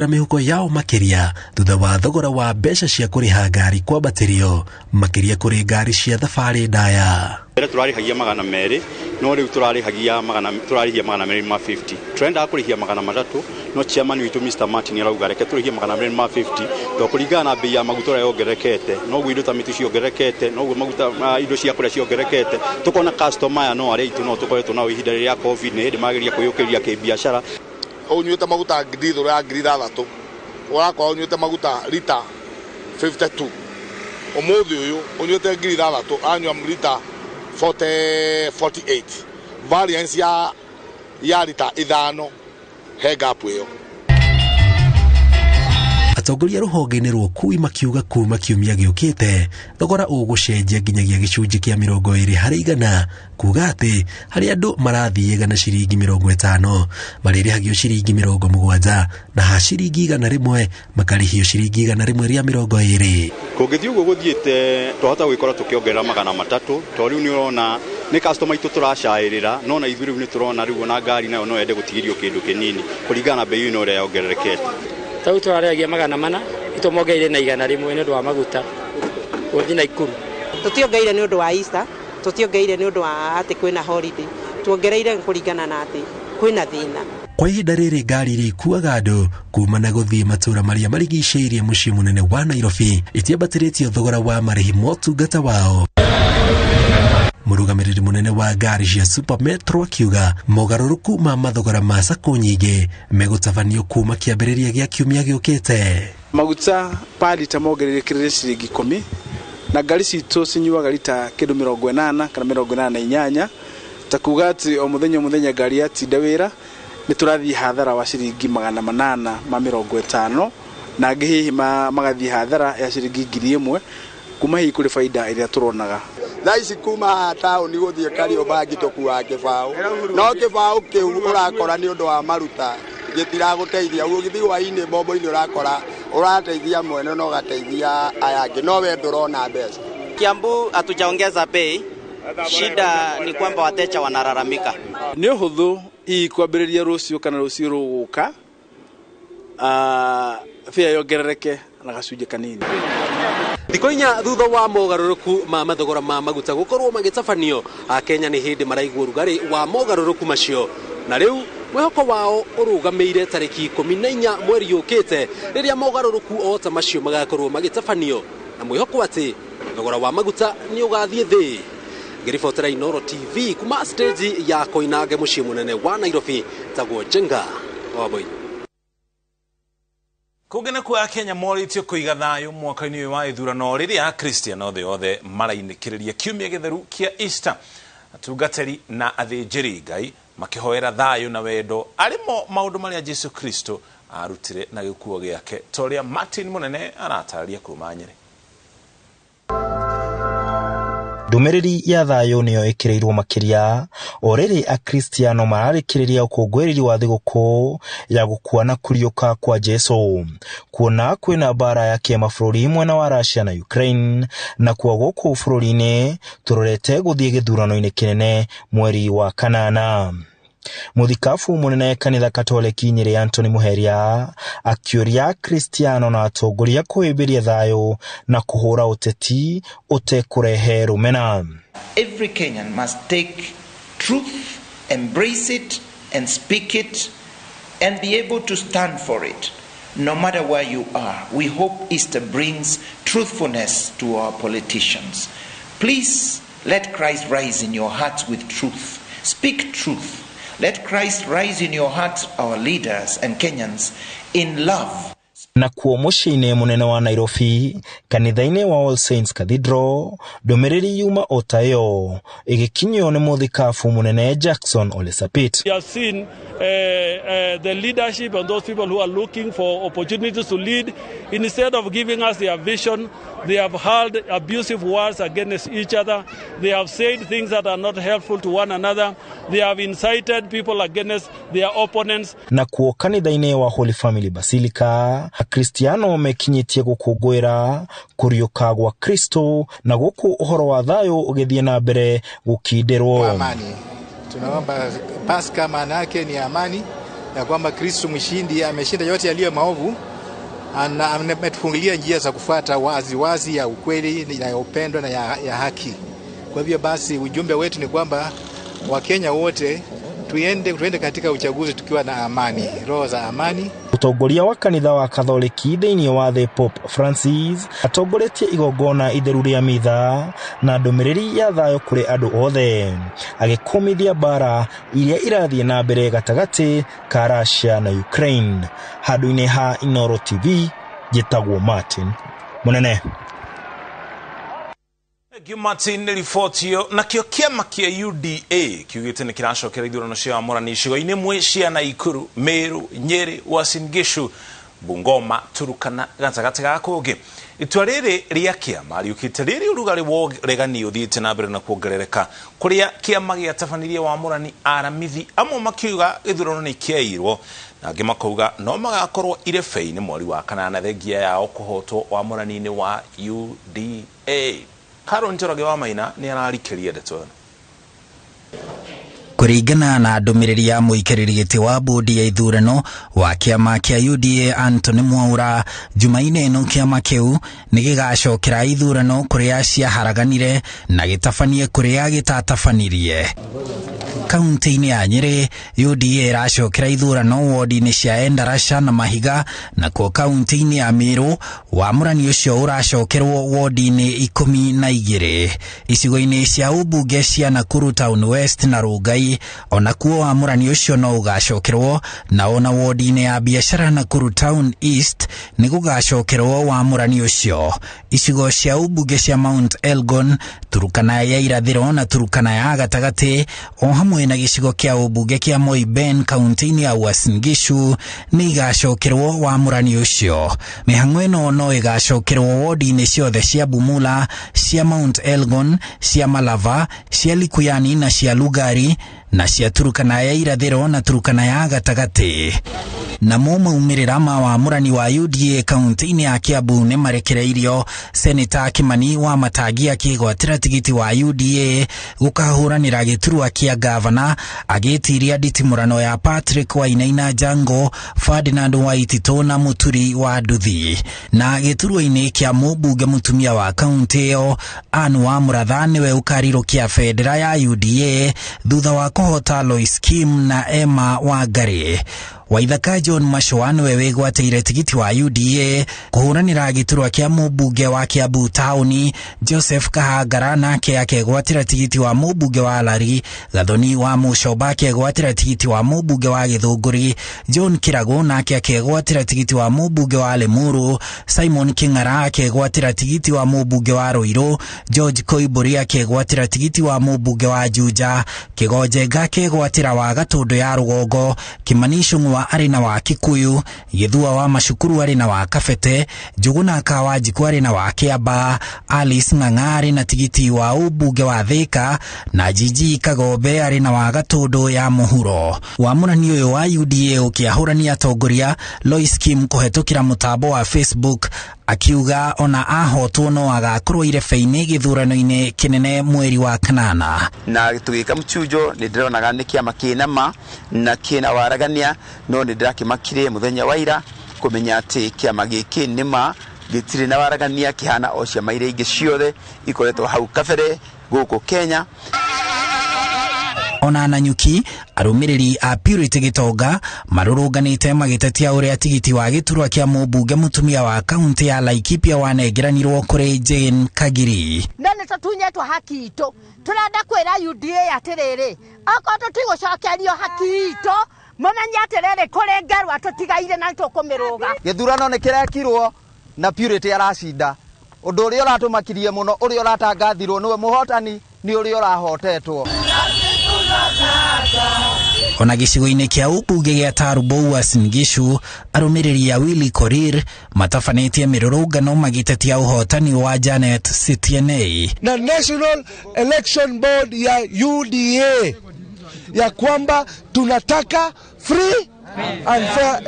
Mĩhuko yao makĩria thutha wa thogora wa mbeca cia kũrĩha ngari kwambatĩrio makĩria kũrĩ ngari cia thabarĩ ndaya. Mbere tũrarĩhagia 200, no rĩu tũrarĩhagia magana tũrarĩhia 250. Tũrendaga kũrĩhia 300, no chairman witũ Mr Martin arauga reke tũrĩhie 250, tondũ kũringana na mbei ya maguta ũrĩa yongererekete, noguo indo ta mĩtu ciongererekete, noguo maguta, indo cia kũrĩa ciongererekete. Tũkona customer aya no arĩa aitũ no tũkoretwo nao ihinda rĩrĩa COVID, nĩ hĩndĩ mageria kwĩyũkĩria kĩbiacara. Ũnyuĩte maguta ndithũrũ ya 6,000, ũrakorwo ũnyuĩte maguta rita 52. Ũmũthĩ ũyũ ũnyuĩte 6,000, anyua rita 48. Variance ya rita 5 he gap ĩyo. Atongoria rũhonge-inĩ rwa ũkui makiuga kuma kiumia gĩũkĩte thogora ũgũcenjia nginyagia gĩcunjĩ kĩa 20%, kuga atĩ harĩ andũ marathiĩga na ciringi 50 marĩrĩhagio ciringi 70, na ha ciringi 100 makarĩhio ciringi 120. Kũngĩthiĩ ũguo gũthiĩte, twahota gwĩkora tũkĩongerera 300, tondũ rĩu nĩ ũrona nĩ customer itũ tũracaĩrĩra, no na ithuĩ rĩu nĩ tũrona rĩu ona ngari nayo no yende gũtigĩrio kĩndũ kĩnini kũringana na bei ĩno ũrĩa yongererekete. Tau tũrarĩhagia 400, itũmongereire na 100 nĩ ũndũ wa maguta gũthiĩ Naikuru. Tũtiongereire nĩ ũndũ wa Easter, tũtiongereire nĩ ũndũ wa atĩ kwĩna holiday, tuongereire kũringana na atĩ kwĩna thĩna. Kwa ihinda rĩrĩ ngari iria ikuaga andũ kuma na gũthiĩ matũũra marĩa marigicĩirie mũciĩ mũnene wa Nairobi itiambatĩrĩtio thogora wa marĩhi motungata wao. Mũrũgamĩrĩri mũnene wa ngari cia Super Metro akiuga mogarũrũku ma mathogora ma sacco nyingĩ megũtabanio kuma kĩambĩrĩria gĩa kiumia gĩũkĩte. Maguta per lita mongererekeire ciringi 10, na ngari citũ cinyuaga rita kĩndũ 80 kana 88, ta kuga atĩ o mũthenya o mũthenya ngari yatinda wĩra nĩ tũrathiĩ hathara wa ciringi 850, na angĩ hihi magathiĩ hathara ya ciringi 1,000 kuma hihi kũrĩ baida ĩrĩa tũronaga. Thaa ici kuma taũni gũthiĩ Kariobangi tũkuaga kĩbaũ, no kĩbaũ kĩu ũrakora nĩ ũndũ wa maruta gĩtiragũteithia. Ũgĩthiĩ hwaĩ-inĩ mbombo-inĩ ũrakora ũrateithia mwene na ũgateithia aya angĩ, no we ndũrona mbeca. Kiambu hatujaongeza bei, shida ni kwamba wateja wanalalamika. Nĩ ũhũthũ hihi kwambĩrĩria rũciũ kana rũciũ rũgũka, fare yongerereke na gacunjĩ kanini. Thikũ inya thutha wa mogarũrũku ma mathogora ma maguta gũkorwo magĩtabanio, Akenya nĩ hĩndĩ maraigua ũrugarĩ wa mogarũrũku macio, na rĩu mwĩhoko wao ũrũgamĩire tarĩki 14 mweri ũkĩte rĩrĩa mogarũrũku o ta macio magakorwo magĩtabanio, na mwĩhoko atĩ thogora wa maguta nĩ ũgathiĩ thĩ. Ngĩribotera Inooro TV kuma stage ya Koinange mũciĩ mũnene wa Nairobi, tagwo Njenga Wambui. Kũngĩ nakuo Akenya morĩtio kũiga thayũ mwaka-inĩ ũyũ wa ithurano rĩrĩa Akristiano othe othe marainĩkĩrĩria kiumia gĩtheru kĩa Easter. Atungatĩri na athĩnjĩri Ngai makĩhoera thayũ na wendo arĩmo maũndũ marĩa Jesu Kristo arutire na gĩkuo gĩake, ta ũrĩa Martin Mũnene aratarĩria kuma Nyĩrĩ. Ndũmĩrĩri ya thayũ nĩyo ĩkĩrĩirwo makĩria o rĩrĩ Akristiano mararĩkĩrĩria ũkũngũĩri wa thigũkũ ya gũkua na kũriũka kwa Jesu, kuona kwĩna mbara ya kĩmabũrũri mwena wa Russia na Ukraine, na kuo gũkũ bũrũri-inĩ tũrorete gũthiĩ gĩthurano-inĩ kĩnene mweri wa kanana. Mũthikabu mũnene kanitha Katoleki Nyĩrĩ Anthony Muheria akĩũria Akristiano na atongoria kũhĩmbĩria thayũ na kũhũra ũteti ũtekũrehe rũmena. Every Kenyan must take truth, embrace it and speak it and be able to stand for it no matter where you are. We hope Easter brings truthfulness to our politicians. Please let Christ rise in your hearts with truth. Speak truth. Let Christ rise in your hearts, our leaders and Kenyans, in love. Na kuo mũciĩ-inĩ mũnene wa Nairobi, kanitha-inĩ wa All Saints Cathedral, ndũmĩrĩri yuma o ta ĩyo ĩgĩkinyio nĩ mũthikabu mũnene Jackson Ole Sapit. We have seen the leadership and those people who are looking for opportunities to lead, instead of giving us their vision, they have hurled abusive words against each other. They have said things that are not helpful to one another. They have incited people against their opponents. Na kuo kanitha-inĩ wa Holy Family Basilica, Akristiano mekinyĩtie gũkũngũĩra kũriũka gwa Kristo, na gũkũ ũhoro wa thayũ ũgĩthiĩ na mbere gũkindĩrwo. Amani. Tunaomba Pasaka maana yake ni amani, ya kwamba Kristo mshindi ameshinda yote yaliyo maovu, na ametufungulia njia za kufuata wazi wazi ya ukweli na ya upendo na ya haki. Kwa hivyo basi ujumbe wetu ni kwamba Wakenya wote tuende katika uchaguzi tukiwa na amani, roho za amani. Mũtongoria wa kanitha wa Katholiki thĩinĩ wa thĩ Pope Francis atongoretie igongona itheru rĩa mitha na ndũmĩrĩri ya thayũ kũrĩ andũ othe, agĩkũmithia mbara iria irathiĩ na mbere gatagatĩ ka Russia na Ukraine. Handũ-inĩ ha Inooro TV, njĩtagwo Martin Mũnene. Martin riboti ĩyo. Nakĩo kĩama kĩa UDA kiugĩte nĩ kĩracokera ithurano cia wamũrani icigo-inĩ imwe cia Naikuru, Meru, Nyeri, Uasin Gishu, Bungoma, Turukana gatagatĩ ga kũngĩ. Itua rĩrĩ rĩa kĩama rĩũkĩte rĩrĩ ũrugarĩ wa ũregani ũthiĩte na mbere na kuongerereka, kũrĩa kĩama gĩatabanirie wamũrani aramithi amwe makiuga gĩthurano nĩ kĩairwo na angĩ makauga no magakorwo irebe-inĩ mweri wa kanana thengia yao kũhotwo wamũrani-inĩ wa UDA. Carol Njoroge wa Maina nĩ ararikĩria ndeto ĩno. Kũringana na ndũmĩrĩri ya mũikarĩri gĩtĩ wa bodi ya ithurano wa kĩama kĩa UDA Anthony Mwaura, Jumaine ĩno kĩama kĩu nĩ gĩgacokera ithurano kũrĩa ciaharaganire na gĩtabanie kũrĩa gĩtatabanirie. Kaunti-inĩ ya Nyeri, UDA ĩracokera ithurano wodi-inĩ cia Endarasha na Mahiga, nakuo kaunti-inĩ ya Meru wamũrani ũcio ũracokerwo wodi-inĩ 12. Icigo-inĩ cia ũmbunge cia Nakuru Town West na Rongai onakuo wamũrani ũcio no ũgacokerwo, na ona wodi-inĩ ya biacara Nakuru Town East nĩ gũgacokerwo wamũrani ũcio. Icigo cia ũmbunge cia Mount Elgon, Turukana ya irathĩro na Turukana ya gatagatĩ o hamwe na gĩcigo kĩa ũmbunge kĩa Moiben kaunti-inĩ ya Uasin Gishu nĩ igacokerwo wamũrani ũcio. Mĩhang'o ĩno no ĩgacokerwo wodi-inĩ ciothe cia Bumula, cia Mount Elgon, cia Malava, cia Likuyani na cia Lugari na cia Turukana ya irathĩro na Turukana ya gatagatĩ. Namo maumĩrĩra ma wamũrani wa UDA kaunti-inĩ ya Kiambu nĩ marekereirio, Seneta Kimani wa Matangi akĩgwatĩra tigiti wa UDA gũkahũranĩra gĩturwa kĩa gavana, agĩtiria nditimũrano ya Patrick Wainaina Jango, Ferdinand Waititũ na Mũturi wa Nduthi. Na gĩturwa-inĩ kĩa mũmbunge mũtumia wa kaunti ĩyo Anne wa Mũratha nĩwe ũkarirũkia bendera ya UDA thutha wa kũhota Lois Kim na Emma Wangari. Waithaka John Mashua nĩwe wĩgwatĩire tigiti wa UDA kũhũranĩra gĩturwa kĩa mũmbunge wa Kiambu taũni, Joseph Kahangara nake akegwatĩra tigiti wa mũmbunge wa Lari, Gathoni wa Mũcomba akegwatĩra tigiti wa mũmbunge wa Gĩthũngũri, John Kĩragũ nake akegwatĩra tigiti wa mũmbunge wa Limuru, Simon Kĩng'ara akegwatĩra tigiti wa mũmbunge wa Ruiru, George Koimbũri akegwatĩra tigiti wa mũmbunge wa Juja, Kĩgonjenga akegwatĩra wa Gatũndũ ya Rũgongo, Kimani Ichung'wa arĩ na wa Kikuyu, Gĩthua wa Macukuru arĩ na wa Kabete, Njuguna Kawanjikũ arĩ na wa Kĩambaa, Alice Ng'ang'a arĩ na tigiti wa ũmbunge wa Thĩka na Jiji Kagombe arĩ na wa Gatũndũ ya Mũhuro. Wamũrani ũyũ wa UDA ũkĩahũrania atongoria Lois Kim kũhetũkĩra mũtambo wa Facebook akiuga ona ahotwo no agakorwo irebe-inĩ gĩthurano-inĩ kĩnene mweri wa kanana. Na tũgĩka mchujo nĩ ndĩronaga nĩ kĩama kĩna ma na kĩna waragania, no nĩ ndĩrakĩmakire mũthenya wa ira kũmenya atĩ kĩama gĩkĩ nĩ ma gĩtirĩ na waragania, kĩhana o ciama iria ingĩ ciothe ikoretwo hau kabere gũkũ Kenya. Ona Nanyuki arũmĩrĩri a Purity Gĩtonga marũrũnganĩte magĩtetia ũrĩa tigiti wa gĩturwa kĩa mũmbunge mũtumia wa kaunti ya Laikipia wanengeranirwo kũrĩ Jane Kagiri. No nĩ tũtunyetwo haki itũ, tũrenda kwĩra UDA atĩrĩrĩ, okorwo tũtigũcokerio haki itũ mũmenye atĩrĩrĩ, kũrĩ ngerwa tũtigaire na nĩtũkũmĩrũga. Gĩthurano nĩ kĩrekirwo na Purity aracinda. Ũndũ ũrĩa ũratũmakirie mũno, ũrĩa ũratangathirwo nĩwe mũhotani, nĩ ũrĩa ũrahotetwo. Ona gĩcigo-inĩ kĩa ũmbunge gĩa Tarbo Uasin Gishu, arũmĩrĩri a Willy Korir matabanĩtie mĩrũrũngano magĩtetia ũhotani wa Janet Sitienei. Na National Election Board ya UDA ya kwamba tunataka free and fair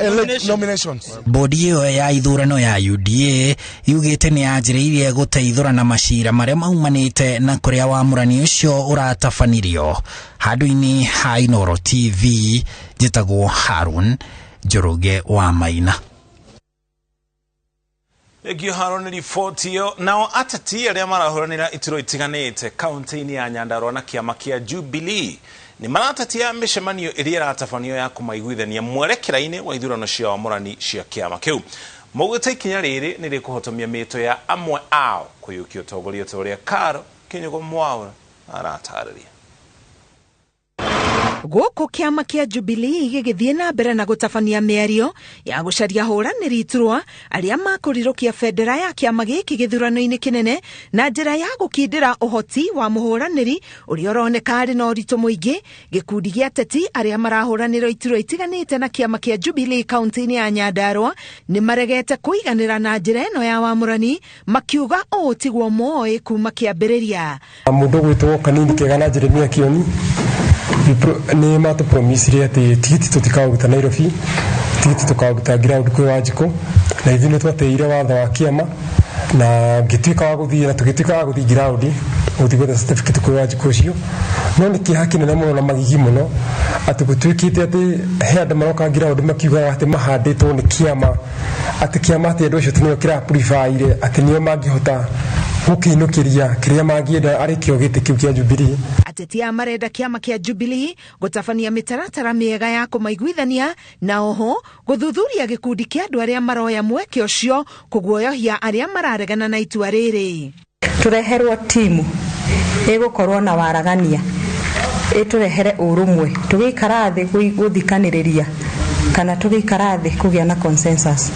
nominations. Bodi ĩyo ya ithurano ya UDA yugĩte nĩ yanjĩrĩirie gũteithũrana macira marĩa maumanĩte na kũrĩa wamũrani ũcio ũratabanirio. Handũ-inĩ ha Inooro TV njĩtagwo Harun Njoroge wa Maina. Thengio Harun riboti ĩyo. Nao ateti arĩa marahũranĩra iturwa itiganĩte kaunti-inĩ ya Nyandarua na kĩama kĩa Jubilee nĩ maratatia mĩcemanio ĩrĩa ĩratabanio ya kũmaiguithania mwerekera-inĩ wa ithurano cia wamũrani cia kĩama kĩu. Maugĩte ikinya rĩrĩ nĩ rĩkũhotomia mĩto ya amwe ao kũiyũkia ũtongoria ta ũrĩa Karo Kinyugo Mwaura aratarĩria. Gũkũ kĩama kĩa Jubilee gĩgĩthiĩ na mbere na gũtabania mĩario ya gũcaria hũranĩri iturwa arĩa makũrirũkia bendera ya kĩama gĩkĩ gĩthurano-inĩ kĩnene na njĩra ya gũkindĩra ũhoti wa mũhũranĩri ũrĩa ũroneka arĩ na ũritũ mũingĩ. Gĩkundi gĩa ateti arĩa marahũranĩra iturwa itiganĩte na kĩama kĩa Jubilee kaunti-inĩ ya Nyandarua nĩ maregete kũiganĩra na njĩra ĩno ya wamũrani, makiuga ũũ tiguo moĩ kuma kĩambĩrĩria. Mũndũ ũgwĩtwo Kanini Kega na Jeremia Kioni nĩ matũpromisire atĩ tigiti tũtikaũruta Nairobi, tigiti tũkaũruta ground kwĩ Wanjikũ, na ithuĩ nĩ twatĩire watho wa kĩama na ngĩtuĩka wa gũthiĩ na tũgĩtuĩka wa gũthiĩ ground gũthiĩ gwetha certificate kwĩ Wanjikũ ũcio. No nĩ kĩeha kĩnene mũno na magigi mũno atĩ gũtuĩkĩte atĩ he andũ maroka ground makiugaga atĩ mahandĩtwo nĩ kĩama, atĩ kĩama atĩ andũ acio ti nĩo kĩrapuribaire, atĩ nĩo mangĩhota gũkĩinũkĩria kĩrĩa mangĩenda arĩ kĩo gĩtĩ kĩu kĩa Jubilee. Ateti aya marenda kĩama kĩa Jubilee gũtabania mĩtaratara mĩega ya kũmaiguithania na oho gũthuthuria gĩkundi kĩa andũ arĩa maroya mweke ũcio kũguoyohia arĩa mararegana na itua rĩrĩ. Tũreherwo timu ĩgũkorwo na waragania, ĩtũrehere ũrũmwe, tũgĩikara thĩ gũthikanĩrĩria kana tũgĩikara thĩ kũgĩa na consensus,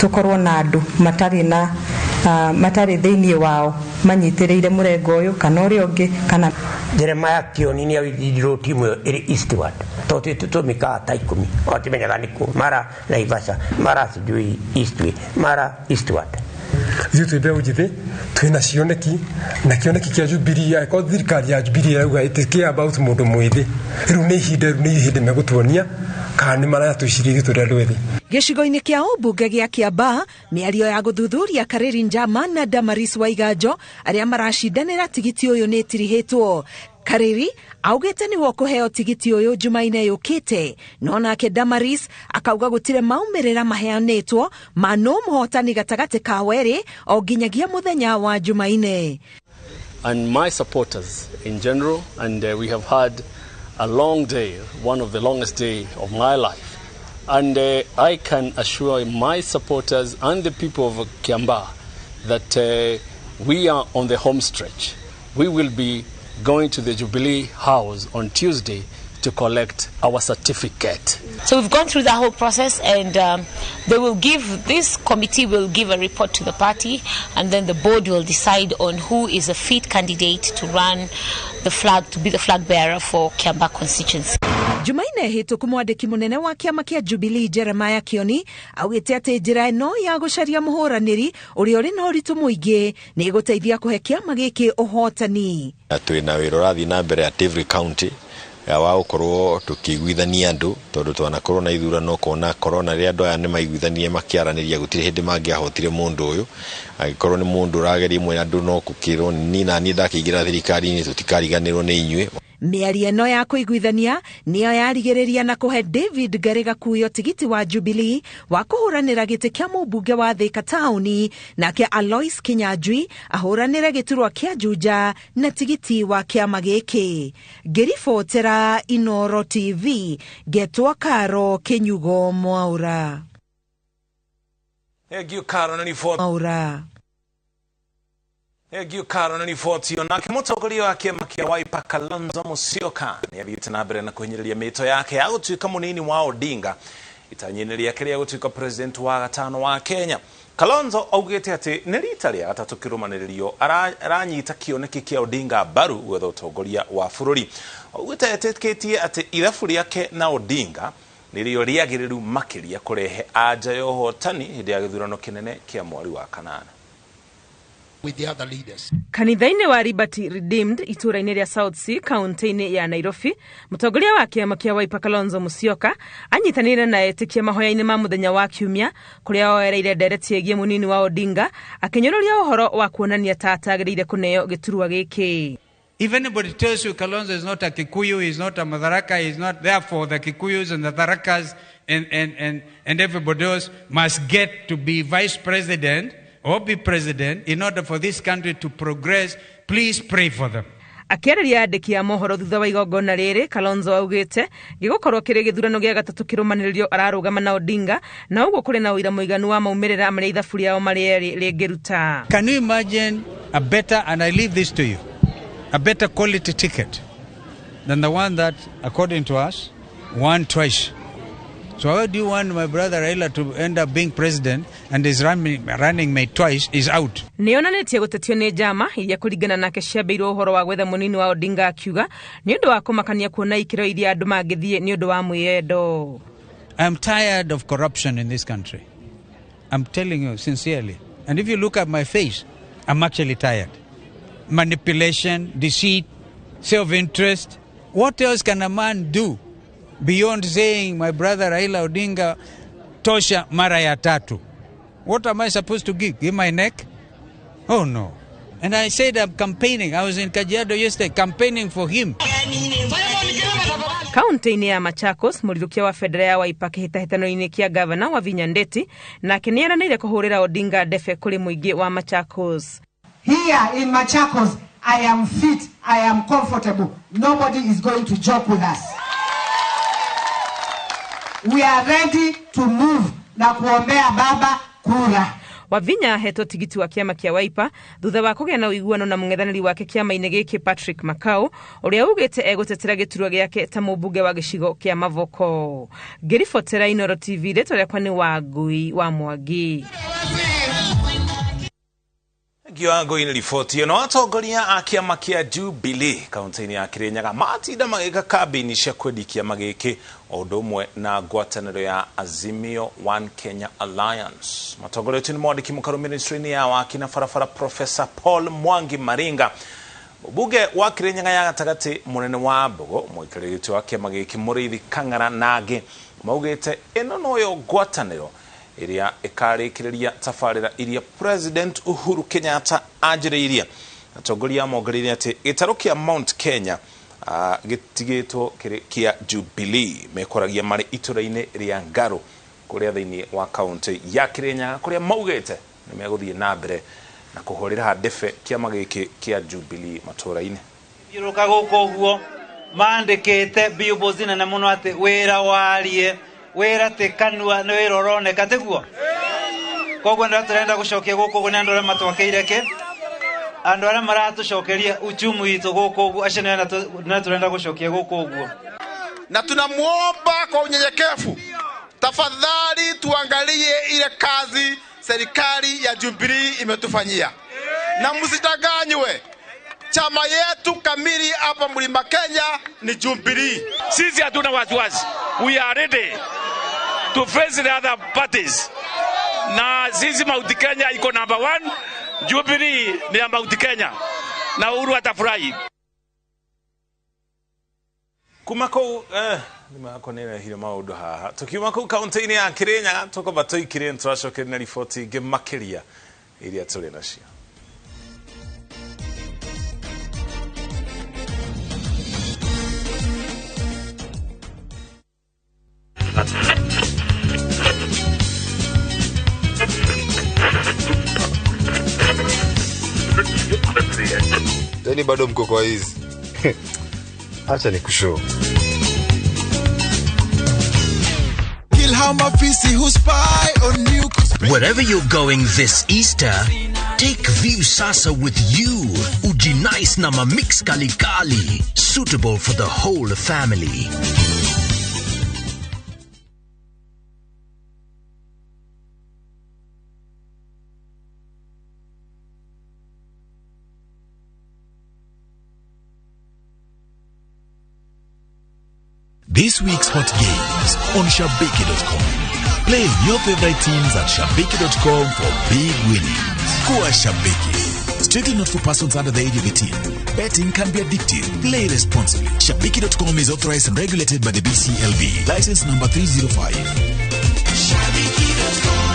tũkorwo na andũ matarĩ na matarĩ thĩinĩ wao manyitĩrĩire mũrengo ũyũ kana ũrĩa ũngĩ. Kana Jeremiah Kioni nĩ awithirwo timu ĩyo ĩrĩ Eastward tondũ tũtũmĩkaga ta 10 watimenyaga nĩkũ, mara Naivasha, mara sijui Eastway, mara Eastward. Ithuĩ twĩ mbeũ njĩthĩ twĩna cioneki na kĩoneki kĩa Jubilee, angĩkorwo thirikari ya Jubilee ĩrauga ĩtĩ care about mũndũ mwĩthĩ, rĩu nĩ ihinda, rĩu nĩ ihinda megũtuonia kana nĩ maratwĩciria ithuĩ tũrĩ andũ ethĩ. Gĩcigo-inĩ kĩa ũmbunge gĩa Kiambaa, mĩario ya gũthuthuria Karĩri Njama na Damaris Waiganjo arĩa maracindanĩra tigiti ũyũ nĩ ĩtirihĩtwo. Karĩri augĩte nĩwe ũkũheo tigiti ũyũ Jumaine yũkĩte, no nake Damaris akauga gũtirĩ maumĩrĩra maheanĩtwo ma nũ mũhotani gatagatĩ ka werĩ o nginyagia mũthenya wa Jumaine. And my supporters in general, and we have had a long day, one of the longest day of my life. And I can assure my supporters and the people of Kiambaa that we are on the home stretch. We will be going to the Jubilee House on Tuesday to collect our certificate. So we've gone through the whole process, and they will give, this committee will give a report to the party, and then the board will decide on who is a fit candidate to run the flag, to be the flag bearer for Kiambaa constituency. Jumaine hĩtũku mwandĩki mũnene wa kĩama kĩa Jubilee Jeremiah Kioni augĩte atĩ njĩra ĩno ya gũcaria mũhũranĩri ũrĩa ũrĩ na ũritũ mũingĩ nĩ ĩgũteithia kũhe kĩama gĩkĩ ũhotani. Twĩna wĩra ũrathiĩ na mbere at every county wa gũkorwo tũkĩiguithania andũ, tondũ twanakorwo na ithurano kona corona rĩrĩa andũ aya nĩ maiguithanie makĩaranĩria gũtirĩ hĩndĩ mangĩahotire mũndũ ũyũ. Angĩkorwo nĩ mũndũ ũrageria imwe andũ no gũkĩrwo ni na niĩ ndakĩingĩra thirikari-inĩ tũtikariganĩrwo nĩ inyuĩ. Mĩario ĩno ya kũiguithania nĩyo yarigĩrĩria na kũhe David Ngariga Kuyo tigiti wa Jubilee wa kũhũranĩra gĩtĩ kĩa mũmbunge wa Thika taũni, nake Alois Kinyanjui ahũranĩre gĩturwa kĩa Juja na tigiti wa kĩama gĩkĩ. Ngĩribotera Inooro TV, ngetwo Karo Kinyugo Mwaura. Thengio Karo na riboti. Mwaura. Thengio Karo na riboti. Nake mũtongoria wa kĩama kĩa Wiper Kalonzo Musyoka nĩ athiĩte na mbere na kũhinyĩrĩria mĩto yake ya gũtuĩka mũnini wa Odinga itanya-inĩ rĩake rĩa gũtuĩka president wa gatano wa Kenya. Kalonzo augĩte atĩ nĩ rita rĩa gatatũ kĩrũmanĩrĩrio aranyita kĩoneki kĩa Odinga mbaru gwetha ũtongoria wa bũrũri. Augĩte etĩkĩtie atĩ ithabu rĩake na Odinga nĩrĩo rĩagĩrĩru makĩria kũrehe anja ya ũhotani hĩndĩ ya gĩthurano kĩnene kĩa mweri wa kanana. With the other leaders. Kanitha-inĩ wa Liberty Redeemed itũũra-inĩ rĩa South C kaunti-inĩ ya Nairobi, mũtongoria wa kĩama kĩa Wiper Kalonzo Musyoka anyitanĩire na etĩkia mahoya-inĩ ma mũthenya wa Kiumia kũrĩa oereire ndereti ĩgiĩ mũnini wa Odinga akĩnyũrũria ũhoro wa kuonania ta atagĩrĩire kũneo gĩturwa gĩkĩ. If anybody tells you Kalonzo is not a Kikuyu, he's not a Madaraka, he's not, therefore the Kikuyus and the Tharakas and everybody else must get to be vice president or be president in order for this country to progress, please pray for them. Akĩarĩria andĩki a mohoro thutha wa igongona rĩrĩ, Kalonzo augĩte gĩgũkorwo kĩrĩ gĩthurano gĩa gatatũ kĩrũmanĩrĩrio ararũgama na Odinga, na ũguo kũrĩ na ũira mũiganu wa maumĩrĩra marĩa ithabu rĩao marĩ erĩ rĩngĩruta. Can you imagine a better, and I leave this to you, a better quality ticket than the one that, according to us, won twice? So how do you want my brother Raila to end up being president and his running mate twice is out? Nĩonanĩtie gũtetio nĩ njama iria kũringana nake ciambĩirwo ũhoro wa gwetha mũnini wa Odinga, akiuga nĩ ũndũ wa kũmakania kuona ikĩro iria andũ mangĩthiĩ nĩ ũndũ wa mwĩyendo. I'm tired of corruption in this country. I'm telling you sincerely. And if you look at my face, I'm actually tired. Manipulation, deceit, self-interest. What else can a man do beyond saying, my brother Raila Odinga, tosha mara ya tatu? What am I supposed to give? Give my neck? Oh, no. And I said I'm campaigning. I was in Kajiado yesterday campaigning for him. Kaunti-inĩ ya Machakos, mũrirũkia wa bendera ya Wiper kĩhĩtahĩtano-inĩ kĩa gavana Wavinya Ndeti nake nĩeranĩire kũhũrĩra Odinga ndebe kũrĩ mũingĩ wa Machakos. Here in Machakos, I am fit, I am comfortable. Nobody is going to joke with us. We are ready to move na kuombea baba kura. Wavinya ahetwo tigiti wa kĩama kĩa Wiper thutha wa kũgĩa na ũiguano na mũng'ethanĩri wake kĩama-inĩ gĩkĩ Patrick Makau, ũrĩa ugĩte egũtetera gĩturwa gĩake ta mũmbunge wa gĩcigo kĩa Mavoko. Ngĩribotera Inooro TV, rĩtwa rĩakwa nĩ Wangui wa Mwangi. Ngĩwango-inĩ riboti ĩno, atongoria a kĩama kĩa Jubilee kaunti-inĩ ya Kirinyaga matinda magĩka kambĩini cia kwendia kĩama gĩkĩ o ũndũ ũmwe na ngwatanĩro ya Azimio One Kenya Alliance. Matongoretio nĩ mwandĩki mũkaru ministry-inĩ ya waki na barabara Professor Paul Mwangi Maringa, mũmbunge wa Kirinyaga ya gatagatĩ mũnene wa Mbogo, mũikarĩri gĩtĩ wa kĩama gĩkĩ Mũrĩithi Kang'ara na angĩ maugĩte ĩno noyo ngwatanĩro ĩrĩa ĩkarĩkĩrĩria tabarĩra iria President Uhuru Kenyatta anjĩrĩirie. Atongoria mongereire atĩ gĩtarũ kĩa Mount Kenya gĩtigĩtwo kĩrĩ kĩa Jubilee. Mekoragia marĩ itũra-inĩ rĩa Ngaru kũrĩa thĩinĩ wa kaunti ya Kirinyaga, kũrĩa maugĩte nĩ megũthiĩ na mbere na kũhũrĩra ndebe kĩama gĩkĩ kĩa Jubilee matũra-inĩ. Thiũrũka gũkũ ũguo mandĩkĩte billboards nene mũno atĩ wĩra warie, wĩra ti kanua, nĩ wĩra ũroneka, tiguo? Koguo nĩ tũrenda gũcokia gũkũ ũguo nĩ andũ arĩa matwakĩire kĩ, andũ arĩa maratũcokeria uchumi witũ gũkũ ũguo, acio nĩ tũrenda gũcokia gũkũ ũguo. Na tunamuomba kwa unyenyekevu, tafadhali tuangalie ile kazi serikali ya Jubilee imetufanyia, na msidanganywe. Chama yetu kamili hapa Mlima Kenya ni Jubilee. Sisi hatuna wasiwasi. We are ready to face the other parties. Na sisi Mount Kenya iko number 1, Jubilee ni ya Mount Kenya. Na Uhuru atafurahi. Kuma kũu nĩmakonera maũndũ haha. Tukiuma kũu kaunti-inĩ ya Kirinyaga tũkwamba tũikire nĩtũracokeria na riboti ingĩ makĩria iria tũrĩ nacio. Yaani bado mko kwa hizi. Acha nikushow. Kill how mafisi who spy on you. Wherever you're going this Easter, take Viusasa with you. Ujinice na mamix kalikali, suitable for the whole family. This week's hot games on Shabiki.com. Play your favorite teams at Shabiki.com for big winnings. Kuwa Shabiki. Strictly not for persons under the age of 18. Betting can be addictive. Play responsibly. Shabiki.com is authorized and regulated by the BCLB. License number 305. Shabiki.com.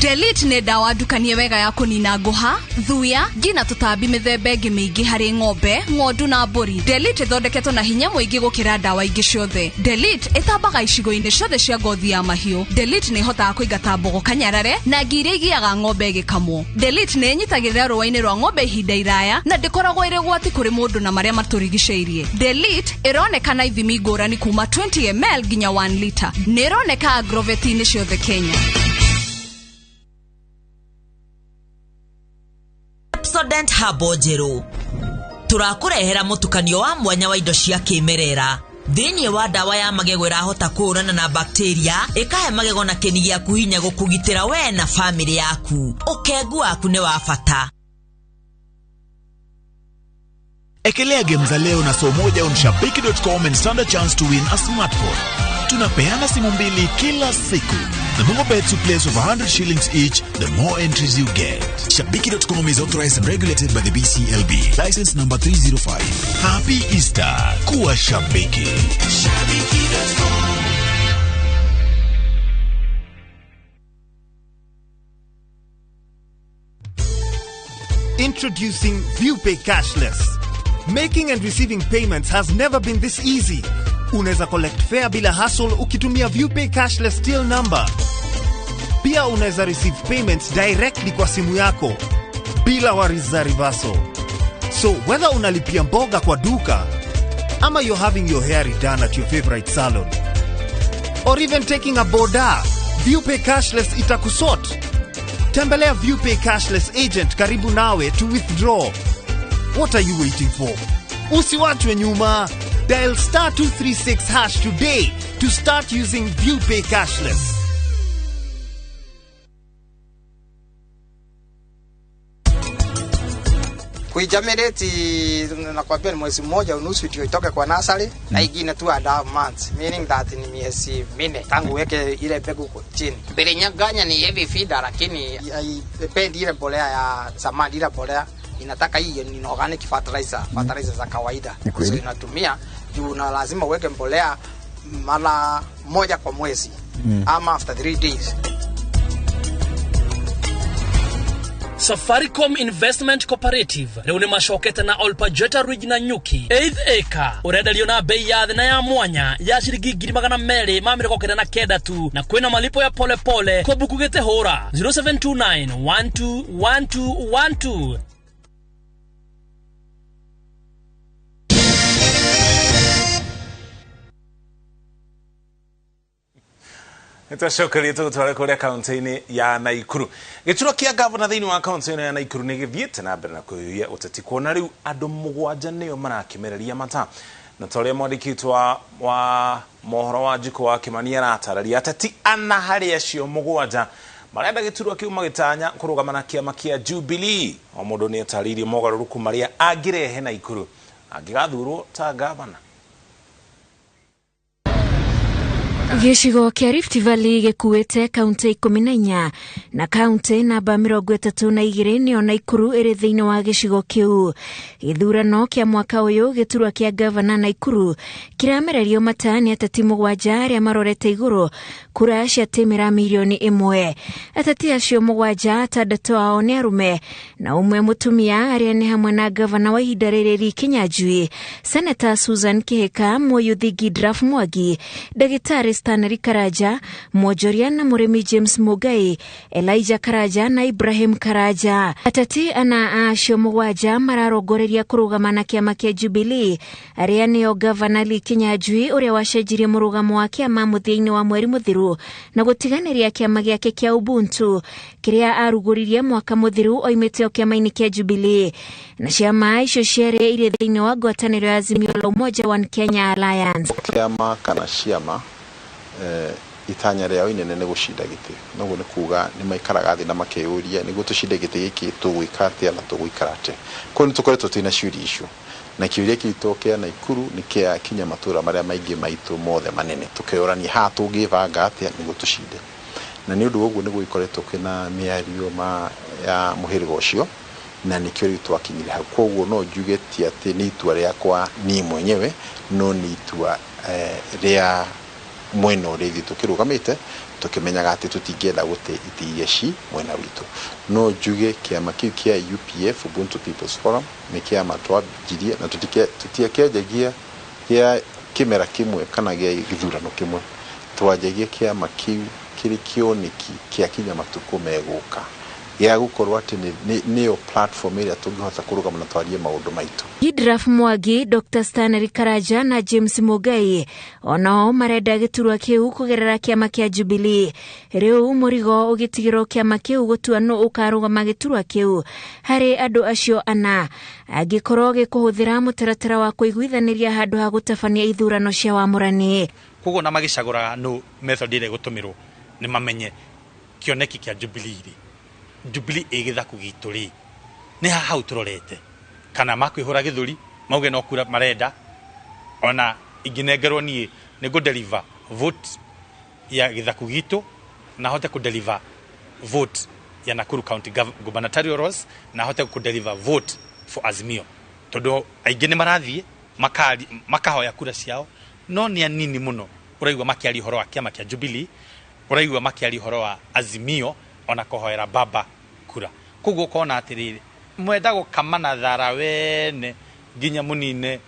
Delete nĩ ndawa ndukanie wega ya kũnina ngũha, thuya, ngi na tũtambi mĩthemba ĩngĩ mĩingĩ harĩ ng'ombe, ng'ondu na mbũri. Delete ĩthondeketwo na hinya mũingĩ gũkĩra ndawa ingĩ ciothe. Delete ĩtambaga icigo-inĩ ciothe cia ngothi ya mahiũ. Delete nĩ ĩhotaga kũingata mbogo kanyarare na ngi iria igiaga ng'ombe ĩgĩkamwo. Delete nĩ ĩnyitagĩrĩra rũa-inĩ rwa ng'ombe ihinda iraya na ndĩkoragwo ĩrĩ ũgwati kũrĩ mũndũ na marĩa matũrigicĩirie. Delete ĩroneka na ithimi ngũrani kuma 20 ml nginya 1 liter. Nĩ ĩroneka agroveti-inĩ ciothe Kenya. Pepsodent Herbal njerũ tũrakũrehera mũtukanio wa mwanya wa indo cia kĩmerera thĩinĩ wa ndawa ya magego ĩrahota kũhũrana na bakteria ĩkahe magego na kĩni gĩaku hinya gũkũgitĩra we na famĩlĩ yaku. Ũkengu waku nĩ wa bata. Ekelea game za leo na so moja on shabiki.com and stand a chance to win a smartphone. Tunapeana simu mbili kila siku. The more bets you place of 100 shillings each, the more entries you get. Shabiki.com is authorized and regulated by the BCLB. License number 305. Happy Easter. Kuwa Shabiki. Shabiki.com. Introducing ViewPay Cashless. Making and receiving payments has never been this easy. Unaweza collect fare bila hassle ukitumia ViewPay Cashless till number. Pia unaweza receive payments directly kwa simu yako bila worries za reversal. So whether unalipia mboga kwa duka ama you're having your hair redone at your favorite salon or even taking a boda, ViewPay Cashless itakusort. Tembelea ViewPay Cashless agent karibu nawe to withdraw. What are you waiting for? Usiwachwe nyuma. Dial star 236 hash today to start using ViewPay Cashless. Kuijamereti nakwambia ni mwezi mmoja unusu ndio itoke kwa nursery na ingine 2.5 months, meaning that ni miezi minne tangu weke ile mbegu chini. Biringanya ni heavy feeder, lakini haipendi ile mbolea ya zamani. Ile mbolea inataka hii ni organic fertilizer, fertilizer za kawaida. So inatumia juu na lazima uweke mbolea mara moja kwa mwezi ama after 3 days. Safaricom Investment Cooperative rĩu nĩ macokete na Olpajeta Ridge na Nyuki 8th acre ũrenderio na bei ya thĩ na ya mwanya ya ciringi 299 tu, na kwĩna malipo ya pole pole kwa buku gĩte hũra 0729 121212. Nitwacokeria tũgũtware kũrĩa kaunti-inĩ ya Naikuru. Gĩturwa kĩa gavana thĩinĩ wa kaunti ya Naikuru nĩ gĩthiĩte na mbere na kũhiũhia ũteti kuona rĩu andũ mũgwanja nĩo marakĩmereria mata. Na ta ũrĩa mwandĩki witũ wa mohoro wa Njikũ wa Kĩmani aratarĩria, ateti ana harĩ acio mũgwanja marenda gĩturwa kĩu magĩtanya kũrũgama na kĩama kĩa Jubilee. O mũndũ nĩ atarĩirie mogarũrũku marĩa angĩrehe Naikuru angĩgathurwo ta gavana. Gĩcigo kĩa Rift Valley gĩkuĩte kaunti 14 na kaunti namba 32 nĩyo Naikuru ĩrĩ thĩinĩ wa gĩcigo kĩu. Gĩthurano kĩa mwaka ũyũ gĩturwa kĩa gavana Naikuru kĩramererio mata nĩ ateti mũgwanja arĩa marorete igũrũ kura cia tĩmĩra mirioni 1. Ateti acio mũgwanja, atandatũ ao nĩ arũme na ũmwe mũtumia, arĩa nĩ hamwe na gavana wa ihinda rĩrĩ Lee Kinyanjui, Senator Susan Kihika, Mũyuthi Gidraf Mwangi, Ndagĩtarĩ Stanley Karanja, Mwonjoria na mũrĩmi James Mugai, Elijah Karanja na Ibrahim Karanja. Ateti ana acio mũgwanja mararongoreria kũrũgama na kĩama kĩa Jubilee, arĩa nĩo gavana Lee Kinyanjui ũrĩa wacenjirie mũrũgamo wa kĩama mũthia-inĩ wa mweri mũthiru na gũtiganĩria kĩama gĩake kĩa Ubuntu kĩrĩa arugũririe mwaka mũthiru oimĩte o kĩama-inĩ kĩa Jubilee. Na ciama icio cierĩ irĩ thĩinĩ wa ngwatanĩro ya Azimio la Umoja One Kenya Alliance. Kĩama kana ciama itanya rĩao inene nĩ gũcinda gĩtĩ, noguo nĩ kuga nĩ maikaraga thĩ na makeyũria nĩguo tũcinde gĩtĩ gĩkĩ tũgwĩka atĩa na tũgũikara atĩa. Koguo nĩ tũkoretwo twĩna ciũria icio, Na kĩũria kĩritũ kĩa Naikuru nĩ kĩa kinya matũra marĩa maingĩ maitũ mothe manene, tũkeyũrania haha tũngĩbanga atĩa nĩguo tũcinde. Na nĩ ũndũ wa ũguo nĩguo ikoretwo kwĩna mĩario ma ya mũhĩrĩga ũcio, na nĩkĩo rĩu twakinyire hau. Koguo no njuge ti atĩ nĩ itua rĩakwa niĩ mwenyewe, no nĩ itua rĩa mwena ũrĩa ithuĩ tũkĩrũgamĩte, tũkĩmenyaga atĩ tũtingĩenda gũte itĩ iria ci mwena witũ. No njuge kĩama kĩu kĩa UPF, Ubuntu People's Forum, nĩ kĩama twanjirie na tũtiakĩanjagia gĩa kĩmera kĩmwe kana gĩa gĩthurano kĩmwe. Twanjagia kĩama kĩu kĩrĩ kĩoneki kĩa kinya matukũ megũka, gĩa gũkorwo atĩ nĩyo platform ĩrĩa tũngĩhota kũrũgama na twarie maũndũ maitũ. Gidraf Mwangi, Dr. Stanley Karanja na James Mugai onao marenda gĩturwa kĩu kũgerera kĩama kĩa Jubilee. Rĩu mũrigo ũgĩtigĩrwo kĩama kĩu gũtua nũ ũkarũgama gĩturwa kĩu harĩ andũ acio ana, angĩkorwo gĩkũhũthĩra mũtaratara wa kũiguithanĩria handũ ha gũtabania ithurano cia wamũrani. Koguo na magĩcagũraga nũ method ĩrĩa ĩgũtũmĩrwo nĩ mamenye kĩoneki kĩa Jubilee rĩ, Jubilee ĩ gĩthaku gitũ rĩ, nĩ haha hau tũrorete, kana makwĩhũra gĩthũri mauge no kura marenda. Ona ingĩnengerwo niĩ nĩ ngũ deliver vote ya gĩthaku gitũ, na hote kũ deliver vote ya Nakuru County Gubernatorial Roles, na hote kũ deliver vote for Azimio, tondũ aingĩ nĩ marathiĩ makahoya kura ciao, no nĩ anini mũno ũraigua makĩaria ũhoro wa kĩama kĩa Jubilee, ũraigua makĩaria ũhoro wa Azimio, ona kũhoera baba kura. Koguo ũkona atĩrĩrĩ, mwenda gũkamana thara wene nginya mũnine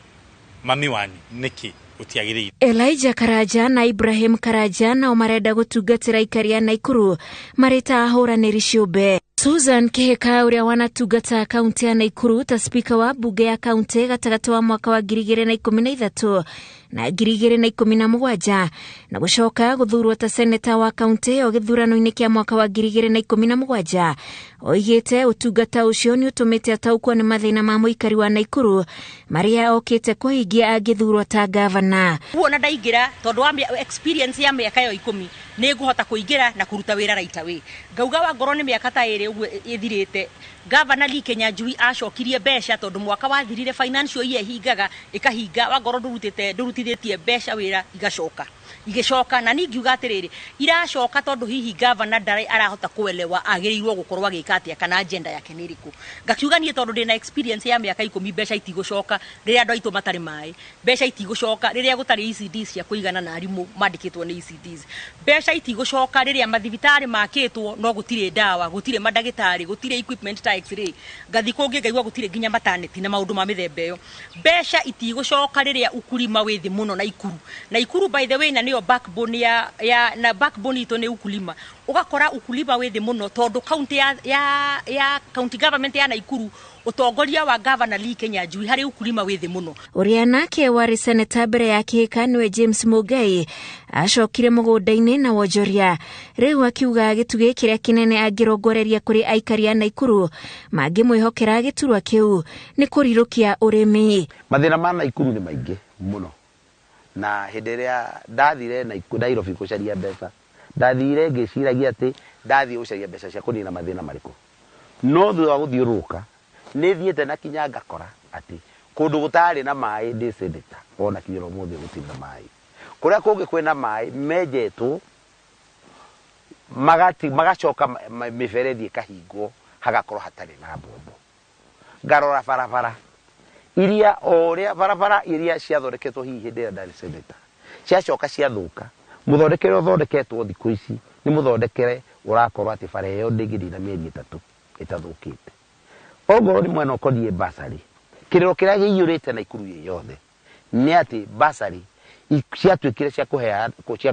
mami wanyu nĩkĩ ũtiagĩrĩire. Elijah Karanja na Ibrahim Karanja nao marenda gũtungatĩra aikari a Naikuru marĩ ta ahũranĩri ciũmbe. Susan Kihika ũrĩa wanatungata kaunti ya Naikuru ta spika wa bunge ya kaunti gatagatĩ wa mwaka wa 2013 na 2017 na gũcoka gũthurwo ta seneta wa kaunti ĩyo gĩthurano-inĩ kĩa mwaka wa 2017, oigĩte ũtungata ũcio nĩ ũtũmĩte ataũkwo nĩ mathĩna ma mũikari wa Naikuru marĩa okĩte kũhingia angĩthurwo ta gavana. Ona ndaingĩra tondũ wa experience ya mĩaka ĩyo 10 nĩ ngũhota kũingĩra na kũruta wĩra right away. Ngauga wa ngorwo nĩ mĩaka ta ĩrĩ ũguo ĩthirĩte, Governor Lee Kinyanjui acokirie mbeca tondũ mwaka wathirire financial year hingaga ĩkahinga, wangorwo ndũrutithĩtie mbeca wĩra igacoka igĩcoka. Na niĩ ngiuga atĩrĩrĩ, iracoka tondũ hihi governor ndarĩ arahota kuelewa agĩrĩirwo gũkorwo agĩka atĩa kana agenda yake nĩ ĩrĩkũ. Ngakiuga niĩ tondũ ndĩna experience ya mĩaka 10 mbeca itigũcoka rĩrĩa andũ aitũ matarĩ maĩ, mbeca itigũcoka rĩrĩa gũtarĩ ECDs cia kũigana na arimũ mandĩkĩtwo nĩ ECDs, mbeca itigũcoka rĩrĩa mathibitarĩ makĩtwo no gũtirĩ ndawa, gũtirĩ mandagĩtarĩ, gũtirĩ equipment ta x-ray, ngathi kũngĩ ngaigua gũtirĩ nginya maternity na maũndũ ma mĩthemba ĩyo. Mbeca itigũcoka rĩrĩa ukulima wĩ thĩ mũno Naikuru. Naikuru by the way na nĩyo backbone ya na backbone itũ nĩ ukulima. Ũgakora ukulima wĩ thĩ mũno tondũ county ya county government ya Naikuru, ũtongoria wa Governor Lee Kinyanjui harĩ ukulima wĩ thĩ mũno. Ũrĩa nake warĩ seneta mbere ya Kihika nĩwe James Mugai acokire mũgũnda-inĩ na wonjoria, rĩu akiuga gĩtugĩ kĩrĩa kĩnene angĩrongoreria kũrĩ aikari a Naikuru mangĩmwĩhokera gĩturwa kĩu nĩ kũrirũkia ũrĩmi. Mathĩna ma Naikuru nĩ maingĩ mũno, na hĩndĩ ĩrĩa ndathire Nairobi gũcaria mbeca, ndathire ngĩciragia atĩ ndathiĩ gũcaria mbeca cia kũnina mathĩna marĩkũ, no thutha wa gũthiũrũrũka nĩ thiĩte na kinya ngakora atĩ kũndũ gũtarĩ na maĩ ndĩ seneta ona kinya ũmũthĩ gũtirĩ na maĩ, kũrĩa kũngĩ kwĩna maĩ menjetwo magacoka mĩberethi ĩkahingwo hagakorwo hatarĩ na mbombo. Ngarora barabara iria o ũrĩa barabara iria ciathondeketwo hihi hĩndĩ ĩrĩa ndarĩ seneta ciacoka ciathũka, mũthondekere ũthondeketwo thikũ ici nĩ mũthondekere ũrakorwo atĩ bara ĩyo ndĩngĩthira mĩeri 3 ĩtathũkĩte. Ongorwo nĩ mwena ũkoniĩ basarĩ, kĩrĩro kĩrĩa kĩiyũrĩte Naikuru ĩ yothe nĩ atĩ basarĩ ciatuĩkire cia